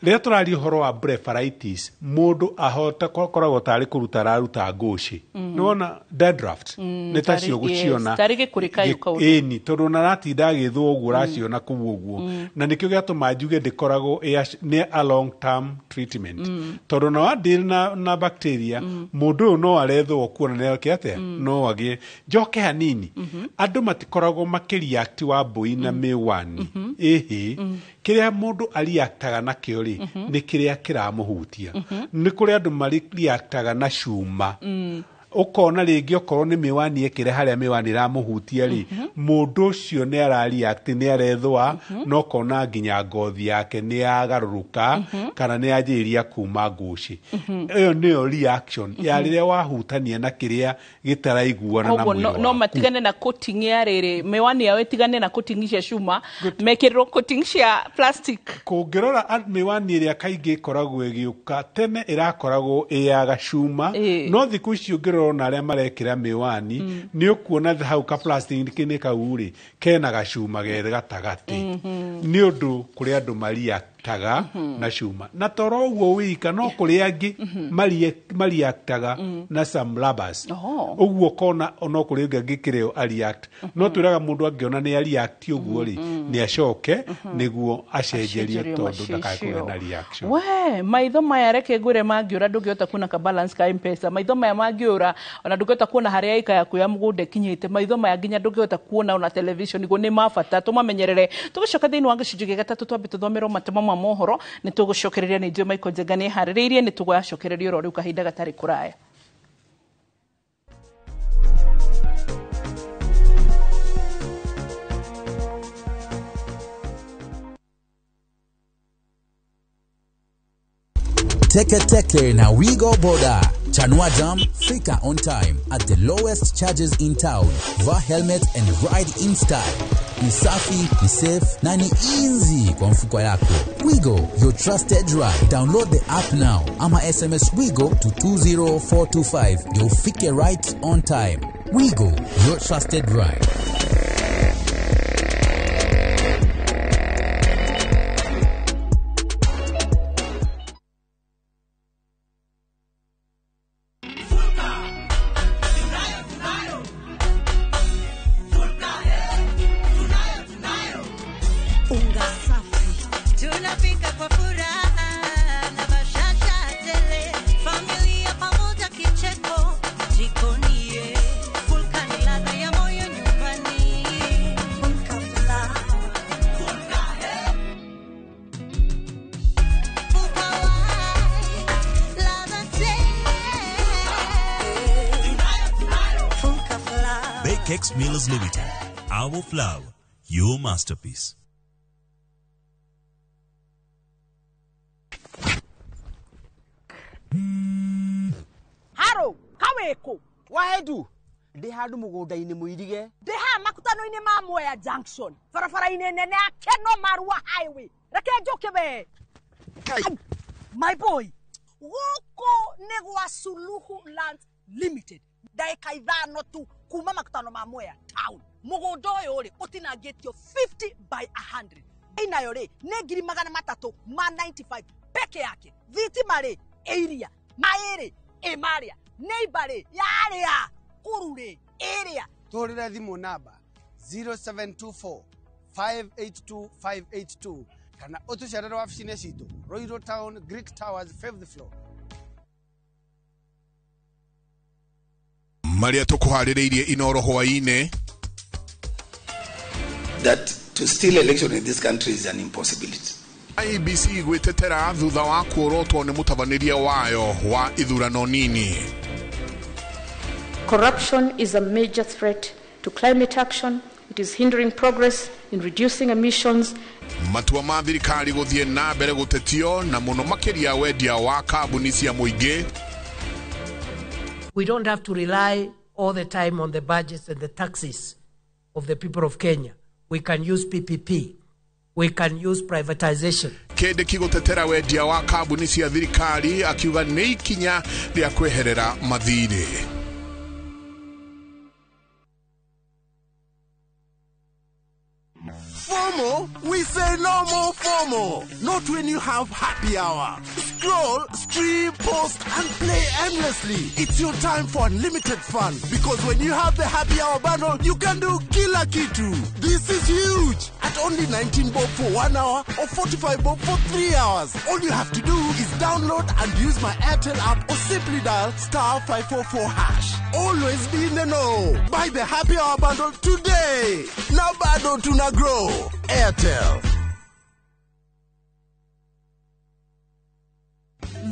Rĩrĩa tũraria ũhoro wa blepharitis, mũndũ ahota koragwo tarĩ kũruta araruta ngũcĩ. Nĩwona dandruff nĩ tacio gũciona. Tarĩ gĩkũrĩ kayũ kaũndũ. Ĩni, tondũ ona aratinda agĩthwo ũguo ũraciona kũu ũguo. Na nĩkĩo gĩatũma njuge ndĩkoragwo nĩ a long term treatment. Tondũ na wa deal na bacteria, mũndũ ũyũ no arethwo kuona nĩ ake atĩa, no agĩe. Njoke hanini, andũ matikoragwo makĩreact wa mbũi na mĩwani. Ĩhĩ, kĩrĩa mũndũ areactaga nakĩo rĩ, nĩ kĩrĩa kĩramũhutia. Nĩ kũrĩ andũ mareactaga na cuma. Ũkona rĩngĩ okorwo nĩ mĩwani ekĩre harĩa mĩwani ĩramũhutia rĩ, mũndũ ũcio nĩ arareact, nĩ arethũa, na ũkona nginya ngothi yake nĩ yagarũrũka kana nĩ yanjĩrĩria kuma ngũcĩ. Ĩyo nĩyo reaction ya rĩrĩa wahutania na kĩrĩa gĩtaraiguana na Koguo mwĩrĩ no waku. matigane na coating ya rĩrĩ, mĩwani yao ĩtigane na coating cia cuma, mekĩrĩrwo coating cia plastic. Kũngĩrora mĩwani ĩrĩa kaingĩ ĩkoragwo ĩgĩũka tene ĩrakoragwo ĩ ya gacuma, no thikũ ici ũngĩrora ona arĩa marekĩra mĩwani nĩ ũkuona hau ka plastic-inĩ kau rĩ kena gacuma ge gatagatĩ, nĩ ũndũ kũrĩ andũ mariaktaga na cuma, na toro ũguo wika no kũrĩ angĩ mariaktaga na some rubbers. Ũguo ũkona no kũrĩ ũngĩ angĩkĩrĩo areact, no twĩraga mũndũ angĩona nĩ areact ũguo rĩ, nĩ acoke nĩguo acenjerie Acenjerio tondũ macicio. ndakae kũgĩa na reaction. We maitho maya reke ngwĩre mangĩũra ndũngĩhota kuona ka balance ka M-Pesa. Maitho maya mangĩũra ona ndũngĩhota kuona harĩa ĩka yaku ya mũgũnda ĩkinyĩte. Maitho maya nginya ndũngĩhota kuona ona television niguo nĩ ma bata tũmamenyerere. Tũgĩcoka thĩinĩ wa gĩcunjĩ gĩa gatatũ twambe tũthomerwo matemo ma mohoro, nĩ tũgũcokereria nĩ ithuĩ Michael Njenga nĩ eharĩrĩirie, nĩ tũgũgacokereria oro rĩu kahinda gatarĩ kũraya. Teke Teke na Wigo Boda. Chanua Jam, fika on time at the lowest charges in town. Vaa helmet and ride in style. Ni safi, ni safe na ni easy kwa mfuko yako. Wigo, your trusted ride. Download the app now ama SMS Wigo to 20425. Ndio ufike right on time. Wigo, your trusted ride. Unga safi tunapika kwa furaha na bashasha tele, familia pamoja kicheko jikoni, Fulka ni ladha ya moyo nyumbani. Fulka flour. Fulka, Fulka white, ladha tele. Fulka flour. Bakex Millers Limited. Our flour, your masterpiece. Haro, kaweko. Wahedu. Ndĩ handũ mũgũnda-inĩ mũirige. Ndĩ haha makutano-inĩ ma Mwea Junction. Barabara-inĩ nene ya Keno Marua Highway. Reke njũke we. My boy, gũkũ nĩ gwa Suluhu Land Limited. Ndagĩka 5 tu kuma makutano ma Mwea Town. Mũgũnda ũyũ rĩ ũtinangĩtio 50 by 100. Inayo rĩ nĩ 395 peke yake. Thitima rĩ ĩiria, maĩ rĩ ĩmarĩa, neighbor rĩ yarĩa, kuru rĩ ĩrĩa. Tũhũrĩre thimũ namba 0724 582 582 kana ũtũcerere wabici-inĩ citũ Royal Town, Greek Towers, 5th floor. Marĩa tũkũharĩrĩirie Inoro hwaĩ-inĩ. That to steal election in this country is an impossibility. IEBC gwĩtetera thutha wa kuorotwo nĩ mũtabanĩria wayo wa ithurano nini. Corruption is a major threat to climate action. It is hindering progress in reducing emissions. Matua ma thirikari gũthiĩ na mbere gũtetio na mũno makĩria wendia wa kambuni cia mũingĩ. We don't have to rely all the time on the budgets and the taxes of the people of Kenya. We can use PPP. We can use privatization. Kindiki gũtetera wendia wa kambuni cia thirikari akiuga nĩ ikinya rĩa kweherera mathirĩ. FOMO? We say no more FOMO. Not when you have happy hour. Scroll, stream, post, and play endlessly. It's your time for unlimited fun. Because when you have the happy hour bundle, you can do kila kitu. This is huge. At only 19 bob for 1 hour or 45 bob for 3 hours. All you have to do is download and use my Airtel app or simply dial star 544 hash. Always be in the know. Buy the happy hour bundle today. Now bado tuna grow. Airtel.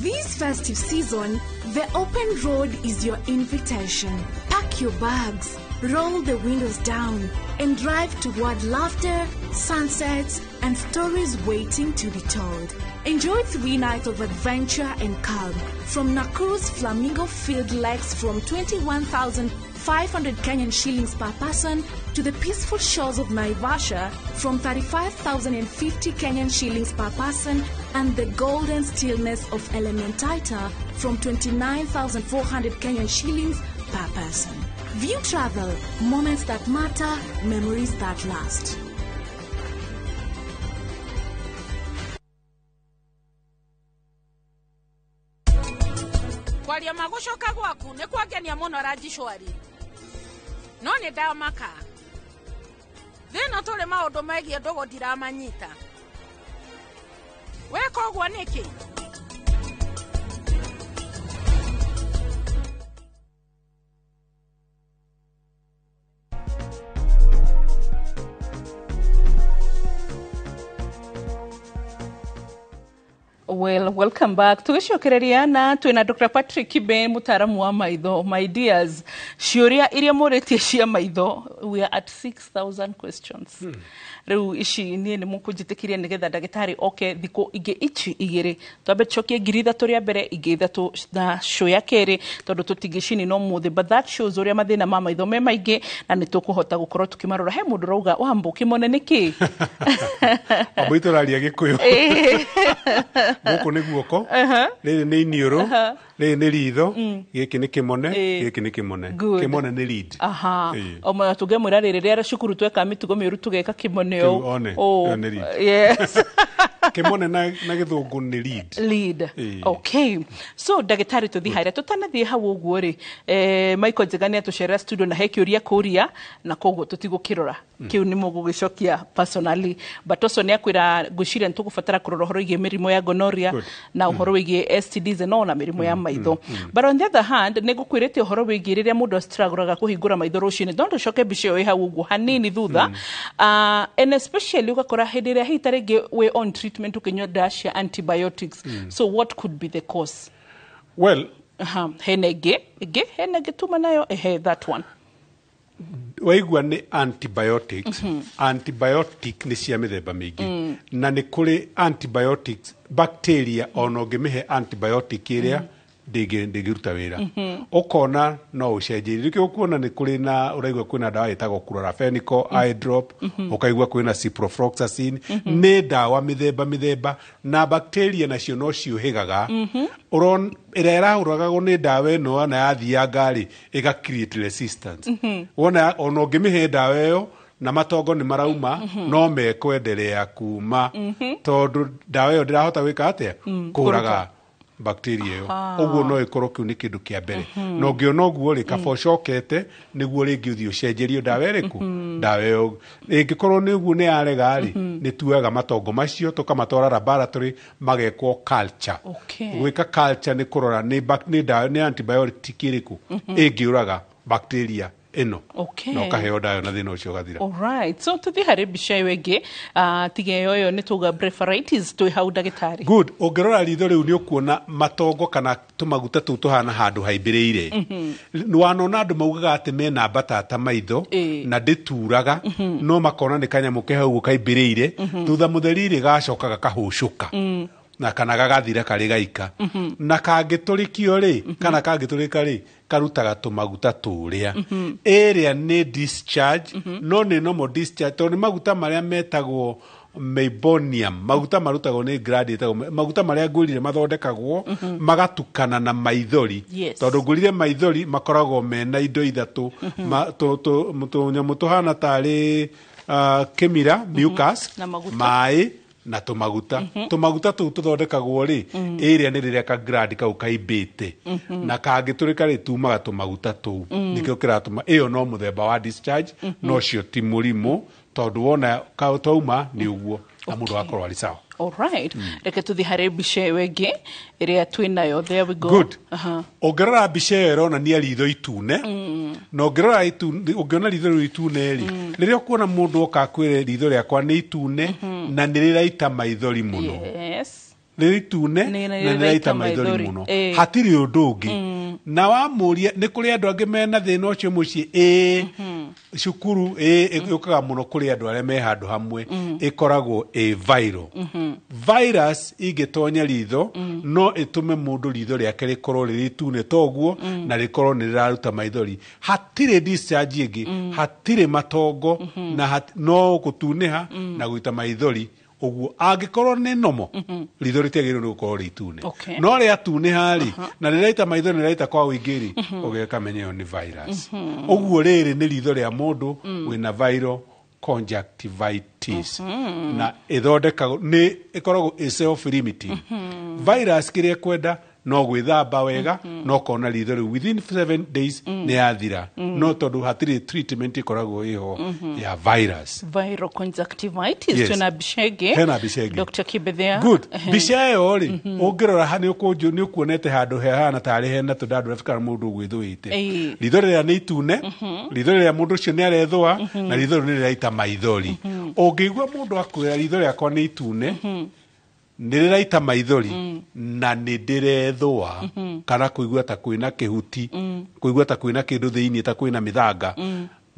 This festive season, the open road is your invitation. Pack your bags, roll the windows down, and drive toward laughter, sunsets, and stories waiting to be told. Enjoy 3 nights of adventure and calm from Nakuru's Flamingo Field Lakes from 21,500 Kenyan shillings per person to the peaceful shores of Naivasha from 35,050 Kenyan shillings per person and the golden stillness of Elementaita from 29,400 Kenyan shillings per person. View Travel, moments that matter, memories that last. Kwaria magucoka gwaku nĩ kwangenia mũno Ranjicwari no nĩ ndamaka thĩna tũrĩ maũndũ megiĩ ndũgũ ndiramanyita weka ũguo nĩkĩ? Well, welcome back. Tugicokereria na twina Dr. Patrick Kibe, mutaaramu wa maitho. My dears, ciũria iria mũrĩtie cia maitho, we are at 6,000 questions. Rĩu ici niĩ nĩ mũkũnjĩtĩkĩria nĩgetha ndagĩtarĩ oke thikũ ingĩ ici igĩrĩ. Twambe tũcokie 3,000 rĩa mbere, ingĩ 3 na show ya kerĩ, tondũ tũtingĩcini no mũthĩ. But that shows ũrĩa mathĩna ma maitho me maingĩ na nĩ tũkũhota gũkorwo tũkĩmarora. He mũndũ ũrauga Wambo kĩmone nĩkĩ? Wambo itũraria Gĩkũyũ. Gũkũ nĩ guoko, rĩrĩ nĩ iniũrũ, rĩrĩ nĩ ritho, gĩkĩ nĩ kĩmone, gĩkĩ nĩ kĩmone. Kĩmone nĩ lead. Aha. Oma tũngemwĩra rĩrĩ rĩrĩa cukuru tweka mĩtugo mĩũru tũgeka kĩmone ũũ. Ĩyo nĩ lead. Yes. Kĩmone na gĩthũngũ nĩ lead. Lead. Okay. So ndagĩtarĩ tũthiĩ harĩa tũtanathiĩ hau ũguo rĩ, Michael Njega nĩ atũcerera studio na he kĩũria kũria na koguo tũtigũkĩrora. Kĩu nĩ mũgũgĩcokia personally. But also nĩ akwĩra ngwĩciria nĩ tũgũbatara kũrora ũhoro wĩgiĩ mĩrimũ ya gonorrhea na ũhoro wĩgiĩ STDs no na mĩrimũ ya maitho. But on the other hand, nĩ ngũkwĩrĩte ũhoro wĩgiĩ rĩrĩa mũndũ astragũraga kũhingũra maitho rũcinĩ. No ndũcoke mbica ĩyo ĩ hau ũguo hanini thutha. And especially ũgakora hĩndĩ ĩrĩa hihi ta rĩngĩ wĩ on treatment ũkĩnyua ndawa cia antibiotics. So what could be the cause? Well, hena ĩngĩ hena ĩngĩ tuma nayo ehe that one. Waigua nĩ antibiotics. Antibiotic nĩ cia mĩthemba mĩingĩ. Na nĩ kũrĩ antibiotics bacteria ona ũngĩmĩhe antibiotic ĩrĩa ndĩngĩruta wĩra. Ũkona no ũcenjerie. Nĩkĩo ũkuona nĩ kũrĩ na ũraigua kwĩna ndawa ĩtagwo chloramphenicol eye drop, ũkaigua kwĩna ciprofloxacin. Nĩ ndawa mĩthemba mĩthemba na bacteria nacio no ciũhĩgaga. Ĩrĩa ĩrahũragwo nĩ ndawa ĩno na yathianga rĩ, ĩga create resistance. Wona ona ũngĩmĩhe ndawa ĩyo na matongo nĩ marauma no mekwenderea kuma tondũ ndawa ĩyo ndĩrahota gwĩka atĩa kũraga bacteria ĩyo. Ũguo no ĩkorwo kĩu nĩ kĩndũ kĩa mbere. Na ũngĩona ũguo rĩ, kaba ũcokete nĩguo rĩngĩ ũthiĩ ũcenjerio ndawa ĩrĩkũ, ndawa ĩyo. Ĩngĩkorwo nĩ ũguo nĩ yarega rĩ, nĩ tuoyaga matongo macio tũkamatwara laboratory magekwo culture. Gwĩka culture nĩ kũrora nĩ ndawa nĩ antibiotic ĩrĩkũ ĩngĩũraga bacteria ĩno. Na ũkaheo ndawa na thĩna ũcio ũgathira. Alright. So tũthiĩ harĩ mbica ĩyo ĩngĩ, tiga ĩyo ĩyo nĩ tuga blepharitis twĩ hau ndagĩtarĩ. Good. Ũngĩrora ritho rĩu nĩ ũkuona matongo kana tũmaguta tũu tũhana handũ haimbĩrĩire. Wanona andũ maugaga atĩ mena mbatata maitho na ndĩturaga, no makona nĩ kanyamũ ke hau kaimbĩrĩire, thutha mũtheri rĩ gacoka gakahũcũka. Na kana gagathira karĩ gaika. Na kangĩtũrĩkio rĩ, kana kangĩtũrĩka rĩ, karutaga tũmaguta tũrĩa. Ĩrĩa nĩ discharge, no nĩ normal discharge, tondũ nĩ maguta marĩa metagwo meibomium, maguta marutagwo nĩ gland ĩtagwo maguta marĩa ngwĩrire mathondekagwo magatukana na maithori. Tondũ ngwĩrire maithori makoragwo mena indo ithatũ, tũnyamũ tũhana tarĩ Kĩmira, mucus, Na maguta. Maĩ na tũmaguta. Tũmaguta tũu tũthondekagwo rĩ, ĩrĩa nĩ rĩrĩa ka gland kau kaimbĩte, na kangĩtũrĩka rĩ, tumaga tũmaguta tũu. Nĩkĩo kĩratũma ĩyo no mũthemba wa discharge. No cio ti mũrimũ, tondũ wona twauma nĩ ũguo na mũndũ agakorwo arĩ sawa. Alright, reke tũthiĩ harĩ mbica ĩyo ĩngĩ ĩrĩa twĩ nayo. There we go. Good. Ũngĩrora mbica ĩyo ĩronania ritho itune, na ũngĩrora ũngĩona ritho rĩu itune rĩ, rĩrĩa ũkuona mũndũ oka akwĩre ritho rĩakwa nĩ itune na nĩ rĩraita maithori mũno, rĩrĩ itune na nĩ rĩraita maithori mũno, hatirĩ ũndũ ũngĩ. Na wamũria nĩ kũrĩ andũ angĩ mena thĩna ũcio mũciĩ, ĩĩ, cukuru, ĩĩ, yũkaga mũno kũrĩ andũ arĩa me handũ hamwe. Ĩkoragwo ĩ viral. Virus ingĩtonya ritho, no ĩtũme mũndũ ritho rĩake rĩkorwo rĩrĩ itune toguo, na rĩkorwo nĩ rĩraruta maithori. Hatirĩ discharge ĩngĩ, hatirĩ matongo, na no gũtunĩha na gũita maithori ũguo. Angĩkorwo nĩ nomo, ritho rĩtiagĩrĩirwo nĩ gũkorwo rĩ itune. No rĩatunĩha rĩ, na rĩraita maithori, rĩraita kwa ũingĩ rĩ, ũgĩkamenya ĩyo nĩ virus. Ũguo rĩrĩ nĩ ritho rĩa mũndũ wĩna viral conjunctivitis, na ĩthondekagwo nĩ ĩkoragwo ĩ self limiting. Virus kĩrĩa ĩkwenda no gwĩthamba wega, no kona ritho rĩu within 7 days nĩ yathira. No tondũ hatirĩ treatment ĩkoragwo ĩho ya virus. Viral conjunctivitis. Twĩna mbica ĩngĩ. Hena mbica ĩngĩ. Dr. Kibethia. Good. Mbica ĩyo rĩ, ũngĩrora ha nĩ ũkuonete handũ hehana tarĩ hena tũndandũrabu kana mũndũ ũgwĩthũĩte. Ritho rĩrĩa nĩ itune, ritho rĩrĩa mũndũ ũcio nĩ arethũa, na ritho rĩu nĩ rĩraita maithori. Ũngĩigua mũndũ akwĩra ritho rĩakwa nĩ itune, nĩ rĩraita maithori, na nĩ ndĩrethũa, kana kũigua ta kwĩna kĩhuti, kũigua ta kwĩna kĩndũ thĩinĩ, ta kwĩna mĩthanga,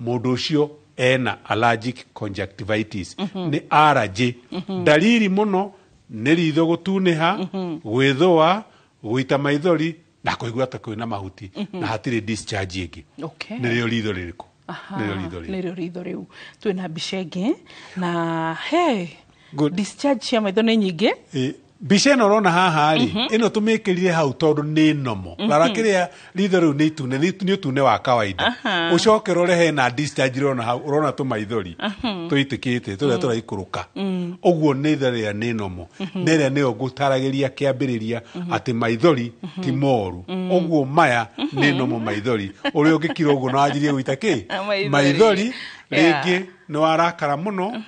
mũndũ ũcio ena allergic conjunctivitis. Nĩ allergy. Ndariri mũno nĩ ritho gũtunĩha, gwĩthũa, gũita maithori na kũigua ta kwĩna mahuti, na hatirĩ discharge ĩngĩ. Nĩrĩo ritho rĩrĩkũ? Nĩrĩo ritho rĩrĩ. Nĩrĩo ritho rĩu. Twĩna mbica ĩngĩ na hey, discharge cia maitho nĩ nyingĩ. Mbica ĩno ũrona haha rĩ, ĩno tũmĩkĩrire hau tondũ nĩ nomo. Rara kĩrĩa ritho rĩu nĩ itune, nĩ ũtune wa kawaida. Ũcoke ũrore hena discharge ũrona hau, ũrona tũmaithori tũitĩkĩte tũrĩa tũraikũrũka. Ũguo nĩ itho rĩrĩa nĩ nomo. Na ĩrĩa nĩyo ngũtaragĩria kĩambĩrĩria atĩ maithori ti moru. Ũguo maya nĩ nomo maithori. Ũrĩa ũngĩkira ũguo na wanjirie gũita kĩ? Maithori. Maithori. Rĩngĩ nĩ warakara mũno,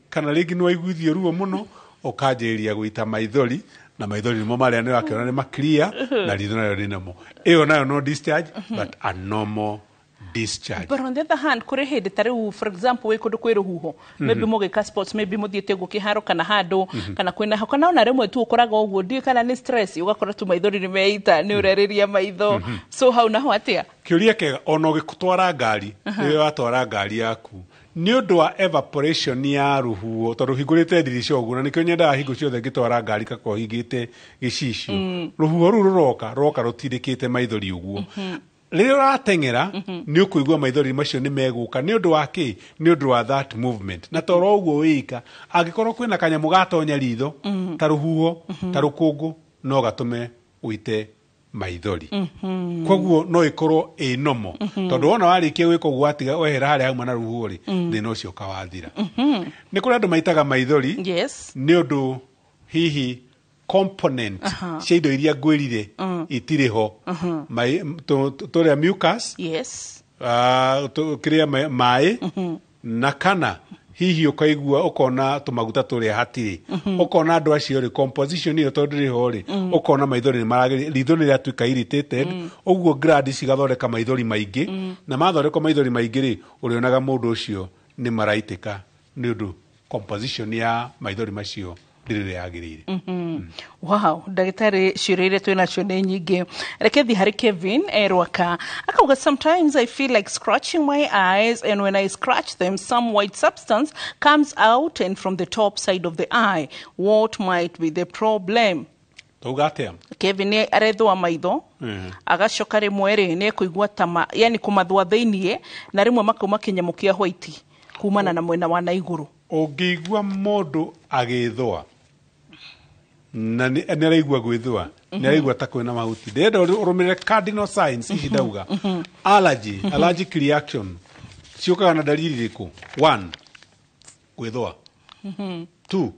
kana rĩngĩ nĩ waiguithio ruo mũno, ũkanjĩrĩria gũita maithori, na maithori nĩmo marĩa nĩ wakĩona nĩ maclear, na ritho narĩo nĩ nomo. Ĩyo nayo no discharge, but a normal discharge. But on the other hand, kũrĩ hĩndĩ ta rĩu, for example, wĩ kũndũ kwĩ rũhuho, maybe mũgĩka sports, maybe mũthiĩte ũguo kĩharo kana handũ, kana kwĩna, kana ona rĩmwe tu ũkoraga ũguo, ndiũĩ kana nĩ stress, ũgakora tu maithori nĩ meita, nĩ ũrerĩria maitho. So hau naho atĩa? Kĩũria kĩega. Ona ũgĩtwara ngari, rĩrĩa watwara ngari yaku nĩ ũndũ wa evaporation ya rũhuho, tondũ hingũrĩte ndirica ũguo, na nĩkĩo nyendaga hingo ciothe ngĩtwara ngari gakorwo hingĩte gĩcicio, rũhuho rũu rũroka rũroka rũtindĩkĩte maithori ũguo. Rĩrĩa ũrateng'era, nĩ ũkũigua maithori macio nĩ megũka. Nĩ ũndũ wa kĩ? Nĩ ũndũ wa that movement. Na toro ũguo wĩika, angĩkorwo kwĩna kanyamũ gatonya ritho, ta rũhuho, ta rũkũngũ, no gatũme ũite maithori. Koguo no ĩkorwo ĩ nomo, tondũ wona warĩkia gwĩka ũguo, watiga wehera harĩa hauma na rũhuho rĩ, thĩna ũcio ũkawathira. Nĩ kũrĩ andũ maitaga maithori nĩ ũndũ hihi component cia indo iria ngwĩrire itirĩ ho. Tũrĩa mucus, kĩrĩa maĩ, na kana hihi ũkaigua ũkona tũmaguta tũrĩa hatirĩ. Ũkona andũ acio rĩ, composition ĩyo tondũ ndĩrĩ ho rĩ, ũkona maithori nĩ maragĩrĩ, ritho nĩ rĩatuĩka irritated. Ũguo gland cigathondeka maithori maingĩ, na mathondekwo maithori maingĩ rĩ, ũrĩonaga mũndũ ũcio nĩ maraitĩka nĩ ũndũ composition ya maithori macio ndĩrĩ ũrĩa yagĩrĩire. Wow, ndagĩtarĩ, ciũria iria twĩ nacio nĩ nyingĩ. Reke thiĩ harĩ Kevin Rwaka. Akauga, "Sometimes I feel like scratching my eyes, and when I scratch them, some white substance comes out and from the top side of the eye. What might be the problem?" Tauga atĩa? Kevin nĩ arethũa maitho, agacoka rĩmwe rĩ nĩ ekũigua ta yani kũmathũa thĩiniĩ, na rĩmwe makauma kĩnyamũ kĩa white kumana na mwena wa na igũrũ. Ũngĩigua mũndũ agĩthũa na nĩ araigua gwĩthũa, nĩ araigua ta kwĩna mahuti, ndĩrenda ũrũmĩrĩre cardinal signs ici ndauga. Allergy, allergic reaction ciũkaga na dalili irĩkũ? One, Gwĩthũa. 2,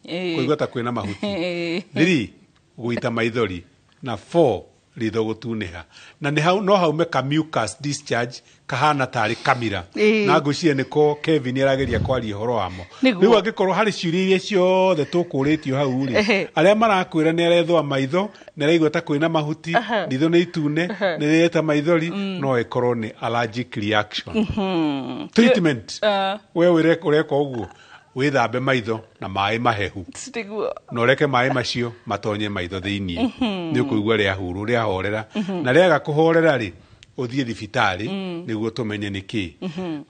kũigua ta kwĩna mahuti. 3, gũita maithori. Na 4, ritho gũtunĩha. Na nĩ hau no haume ka mucus discharge kahana tarĩ kamira. Na ngwĩciria nĩko Kevin arageria kwaria ũhoro wamo. Rĩu angĩkorwo harĩ ciũria iria ciothe tũkũrĩtio hau rĩ, arĩa marakwĩra nĩ arethũa maitho, nĩ araigua ta kwĩna mahuti, ritho nĩ itune, nĩ rĩreta maithori, no ĩkorwo nĩ allergic reaction. Treatment. We ũreka ũguo, wĩthambe maitho na maĩ mahehu. Na ũreke maĩ macio matonye maitho thĩiniĩ. Nĩ ũkũigua rĩahurũ, rĩahorera. Na rĩaga kũhorera rĩ, ũthiĩ thibitarĩ nĩguo tũmenye nĩ kĩĩ.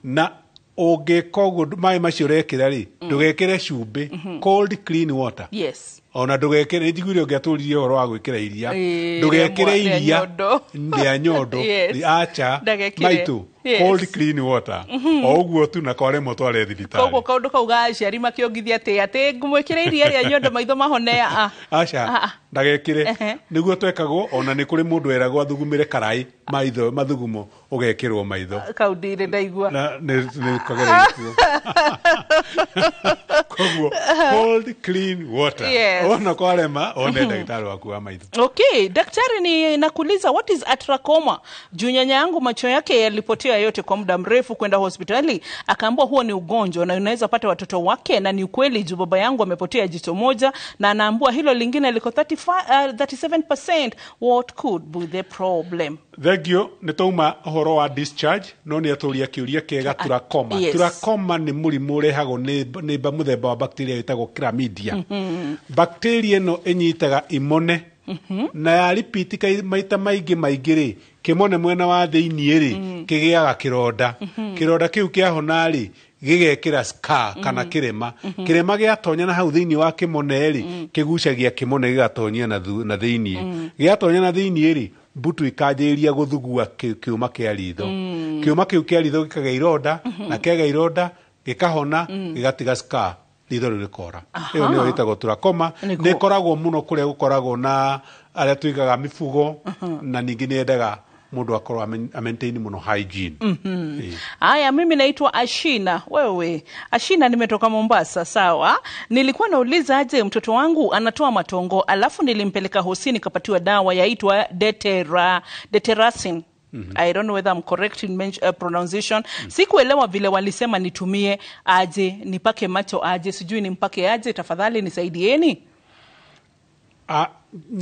Na ũngĩka ũguo maĩ macio ũrekĩra rĩ, ndũgekĩre cumbĩ, cold clean water. Ona ndũgekĩre, nĩ njiguire ũngĩatũririe ũhoro wa gwĩkĩra iria, ndũgekĩre iria rĩa nyondo, acha maitũ, cold clean water. O ũguo tu na kwaremwo tware thibitarĩ. Koguo kaũndũ kau ga aciari makĩongithia atĩ ngũmwĩkĩre iria rĩa nyondo maitho mahone, a. Aca, ndagekĩre. Nĩguo twekagwo, ona nĩ kũrĩ mũndũ weragwo athugumĩre karai maitho, mathugumo ũgekĩrwo maitho. Kau ndirĩ ndaigua. Na nĩ kageretio. Koguo cold clean water. Ona kwarema, one daktari waku wa maitho. Okay, daktari, ni nakuuliza, what is atrachoma? Juu nyanya yangu macho yake yalipotea yote kwa muda mrefu kwenda hospitali, akaambiwa huo ni ugonjwa na unaweza pata watoto wake, na ni ukweli juu baba yangu amepotea jicho moja na anaambiwa hilo lingine liko 37%. What could be the problem? Thank you. Nĩ twauma ũhoro wa discharge, no nĩ atũria kĩũria kĩega trachoma. Trachoma nĩ mũrimũ ũrehagwo nĩ mũthemba wa bacteria ĩtagwo chlamydia. Bacteria ĩno ĩnyitaga imone na ya repeat maita maingĩ maingĩ rĩ, kĩmone mwena wa thĩiniĩ rĩ, kĩgĩaga kĩronda. Kĩronda kĩu kĩahona rĩ, gĩgekĩra scar kana kĩrema. Kĩrema gĩatonya na hau thĩiniĩ wa kĩmone rĩ, kĩgucagia kĩmone gĩgatonyia na thĩiniĩ. Gĩatonya na thĩiniĩ rĩ, mbutu ikanjĩrĩria gũthugua kĩũma kĩa ritho. Kĩũma kĩu kĩa ritho gĩkagĩa ironda, na kĩagĩa ironda gĩkahona, gĩgatiga scar, ritho rĩu rĩkora. Ĩyo nĩyo ĩtagwo trachoma. Nĩ ĩkoragwo mũno kũrĩa gũkoragwo na arĩa tuigaga mifugo, na ningĩ nĩ yendaga mũndũ akorwo a maintain mũno hygiene. Aya, mimi naitwa Ashina. Wewe Ashina, nimetoka Mombasa. Sawa, nilikuwa nauliza aje, mtoto wangu anatoa matongo, alafu nilimpeleka hosi nikapatiwa dawa yaitwa Deteracin. I don't know whether I'm correct in pronunciation. Sikuelewa vile walisema nitumie aje, nipake macho aje, sijui nimpake aje, tafadhali nisaidieni.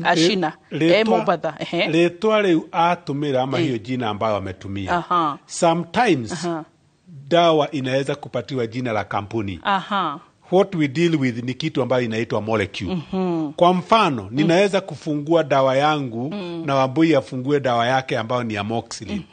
Ashina. Rĩtwa rĩu atumira ama hiyo jina ambayo ametumia. Sometimes dawa inaweza kupatiwa jina la kampuni. What we deal with ni kitu ambayo inaitwa molecule. Kwa mfano, ninaweza kufungua dawa yangu na Wambui afungue dawa yake ambayo ni amoxicillin.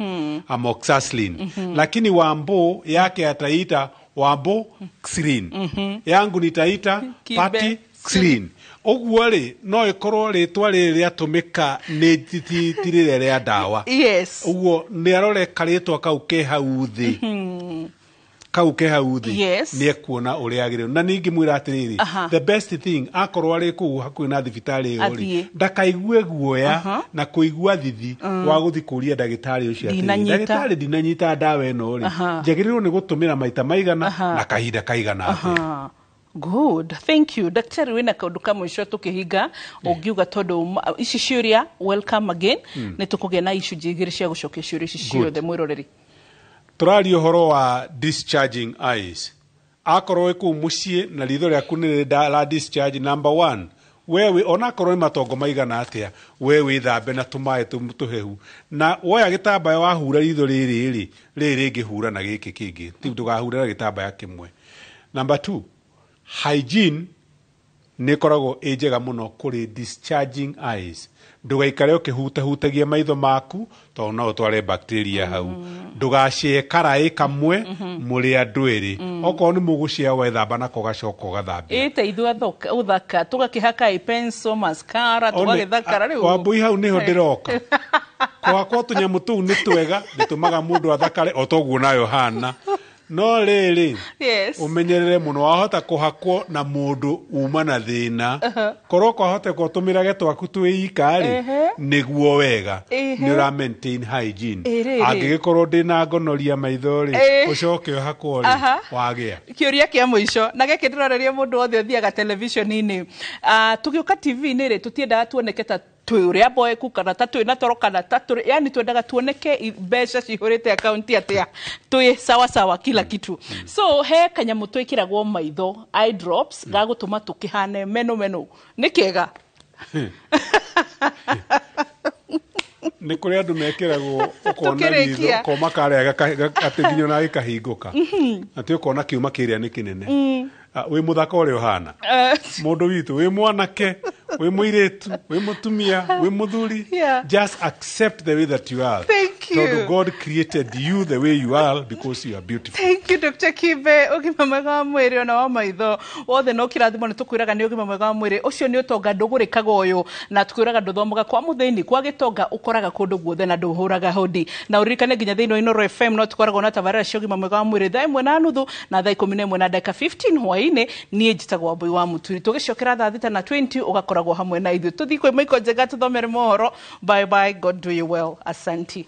Amoxicillin. Lakini Wambo yake ataita Wamboxilin. Yangu nitaita Patixilin. Ũguo rĩ, no ĩkorwo rĩtwa rĩrĩ rĩatũmĩka nĩ ti rĩrĩa rĩa ndawa. Ũguo nĩ arore karĩtwa kau ke hau thĩ. Kau ke hau thĩ. Nĩ ekuona ũrĩa agĩrĩirwo. Na ningĩ mwĩra atĩrĩrĩ, the best thing, akorwo arĩ kũu hakuhĩ na thibitarĩ ĩyo rĩ, ndakaigue guoya na kũigua thithi wa gũthiĩ kũria ndagĩtarĩ ũcio atĩrĩrĩ, ndagĩtarĩ ndinanyita ndawa ĩno rĩ, njagĩrĩirwo nĩ gũtũmĩra maita maigana na kahinda kaigana atĩa. Good, thank you. Daktari, wina kaundu ka mwisho tukihinga ungiuga tondu ici ciuria, welcome again. Nĩ tũkũgĩa na icunjĩ igĩrĩ cia gũcokia ciũria ici ciothe mwĩroreri. Tũraria ũhoro wa discharging eyes. Akorwo wĩ kũu mũciĩ na ritho rĩaku nĩ la discharge, number 1, wewe onakorwo nĩ matongo maigana atĩa, we wĩthambe na tũmaĩ tũhehu, na woya gĩtambaya wahura ritho rĩrĩ rĩ, rĩrĩ rĩngĩ hura na gĩkĩ kĩngĩ, ti ndũkahure na gĩtambaya kĩmwe. Number 2, hygiene nĩ ĩkoragwo ĩ njega mũno kũrĩ discharging eyes. Ndũgaikare ũkĩhutahutagia maitho maku tondũ no ũtware bacteria hau. Ndũgacĩe karaĩ kamwe mũrĩ andũ erĩ. Okorwo nĩ mũgũcĩa wethamba nako ũgacoka ũgathambia. Ĩte ithuĩ ũthaka tũgakĩhaka pencil, mascara, tũgagĩthakara rĩu. Wambui hau nĩho ndĩroka. Kũhakwo tũnyamũ tũu nĩ twega, nĩtũmaga mũndũ athakare o toguo nayo hana. No rĩrĩ, ũmenyerere mũno, wahota kũhakwo na mũndũ uma na thĩna. Korwo kwahoteka ũtũmĩrage twaku twĩ ika rĩ, nĩguo wega. Nĩ ũra maintain hygiene. Ĩ rĩrĩ. Angĩgĩkorwo ndĩna ngonoria maitho rĩ, ũcoke ũhakwo rĩ, wagĩa. Kĩũria kĩa mũico na gĩkĩ ndĩroreria mũndũ wothe ũthiaga television-inĩ. Tũgĩũka TV-inĩ rĩ, tũtiendaga tuoneke ta twĩ ũrĩa mboeku kana ta twĩ na toro kana ta tũrĩ, yani twendaga tuoneke mbeca cihũrĩte akaunti atĩa, twĩ sawa sawa kila kitu. So he kanyamũ twĩkĩragwo maitho, eye drops, gagũtũma tũkĩhane meno meno, nĩ kĩega? Nĩ kũrĩ andũ mekĩragwo ũkona Tũkĩrĩkia. ritho ũkoma karĩa atĩ nginya ona gĩkahingũka, atĩ ũkona kiuma kĩrĩa nĩ kĩnene. Ah, wĩ mũthaka ũrĩa ũhana. Mũndũ witũ, wĩ mwanake, wĩ mũirĩtu, wĩ mũtumia, wĩ mũthuri, just accept the way that you are. Thank you. Tondũ God created you the way you are because you are beautiful. Thank you, Dr. Kibe. Ũgima mwega wa mwĩrĩ ona wa maitho wothe no kĩrathimo. Nĩ tũkwĩraga nĩ ũgima mwega wa mwĩrĩ ũcio nĩ ũtonga ndũgũrĩkaga ũyũ, na tũkwĩraga ndũthomaga kwa mũthĩni, kwa gĩtonga, ũkoraga kũndũ guothe na ndũhũraga hodi. Na ũririkane nginya thĩinĩ wa Inooro FM no tũkoragwo na tabarĩra cia ũgima mwega wa mwĩrĩ 1:30 na 11:15 hwaĩ-inĩ. Niĩ njĩtagwo Wambui wa Mũturi. Tũgĩcokera 6:20 ũgakoragwo hamwe na ithuĩ. Tũthiĩ kwĩ Maiko Njega tũthomere mohoro. Bye bye, God do you well, asanti.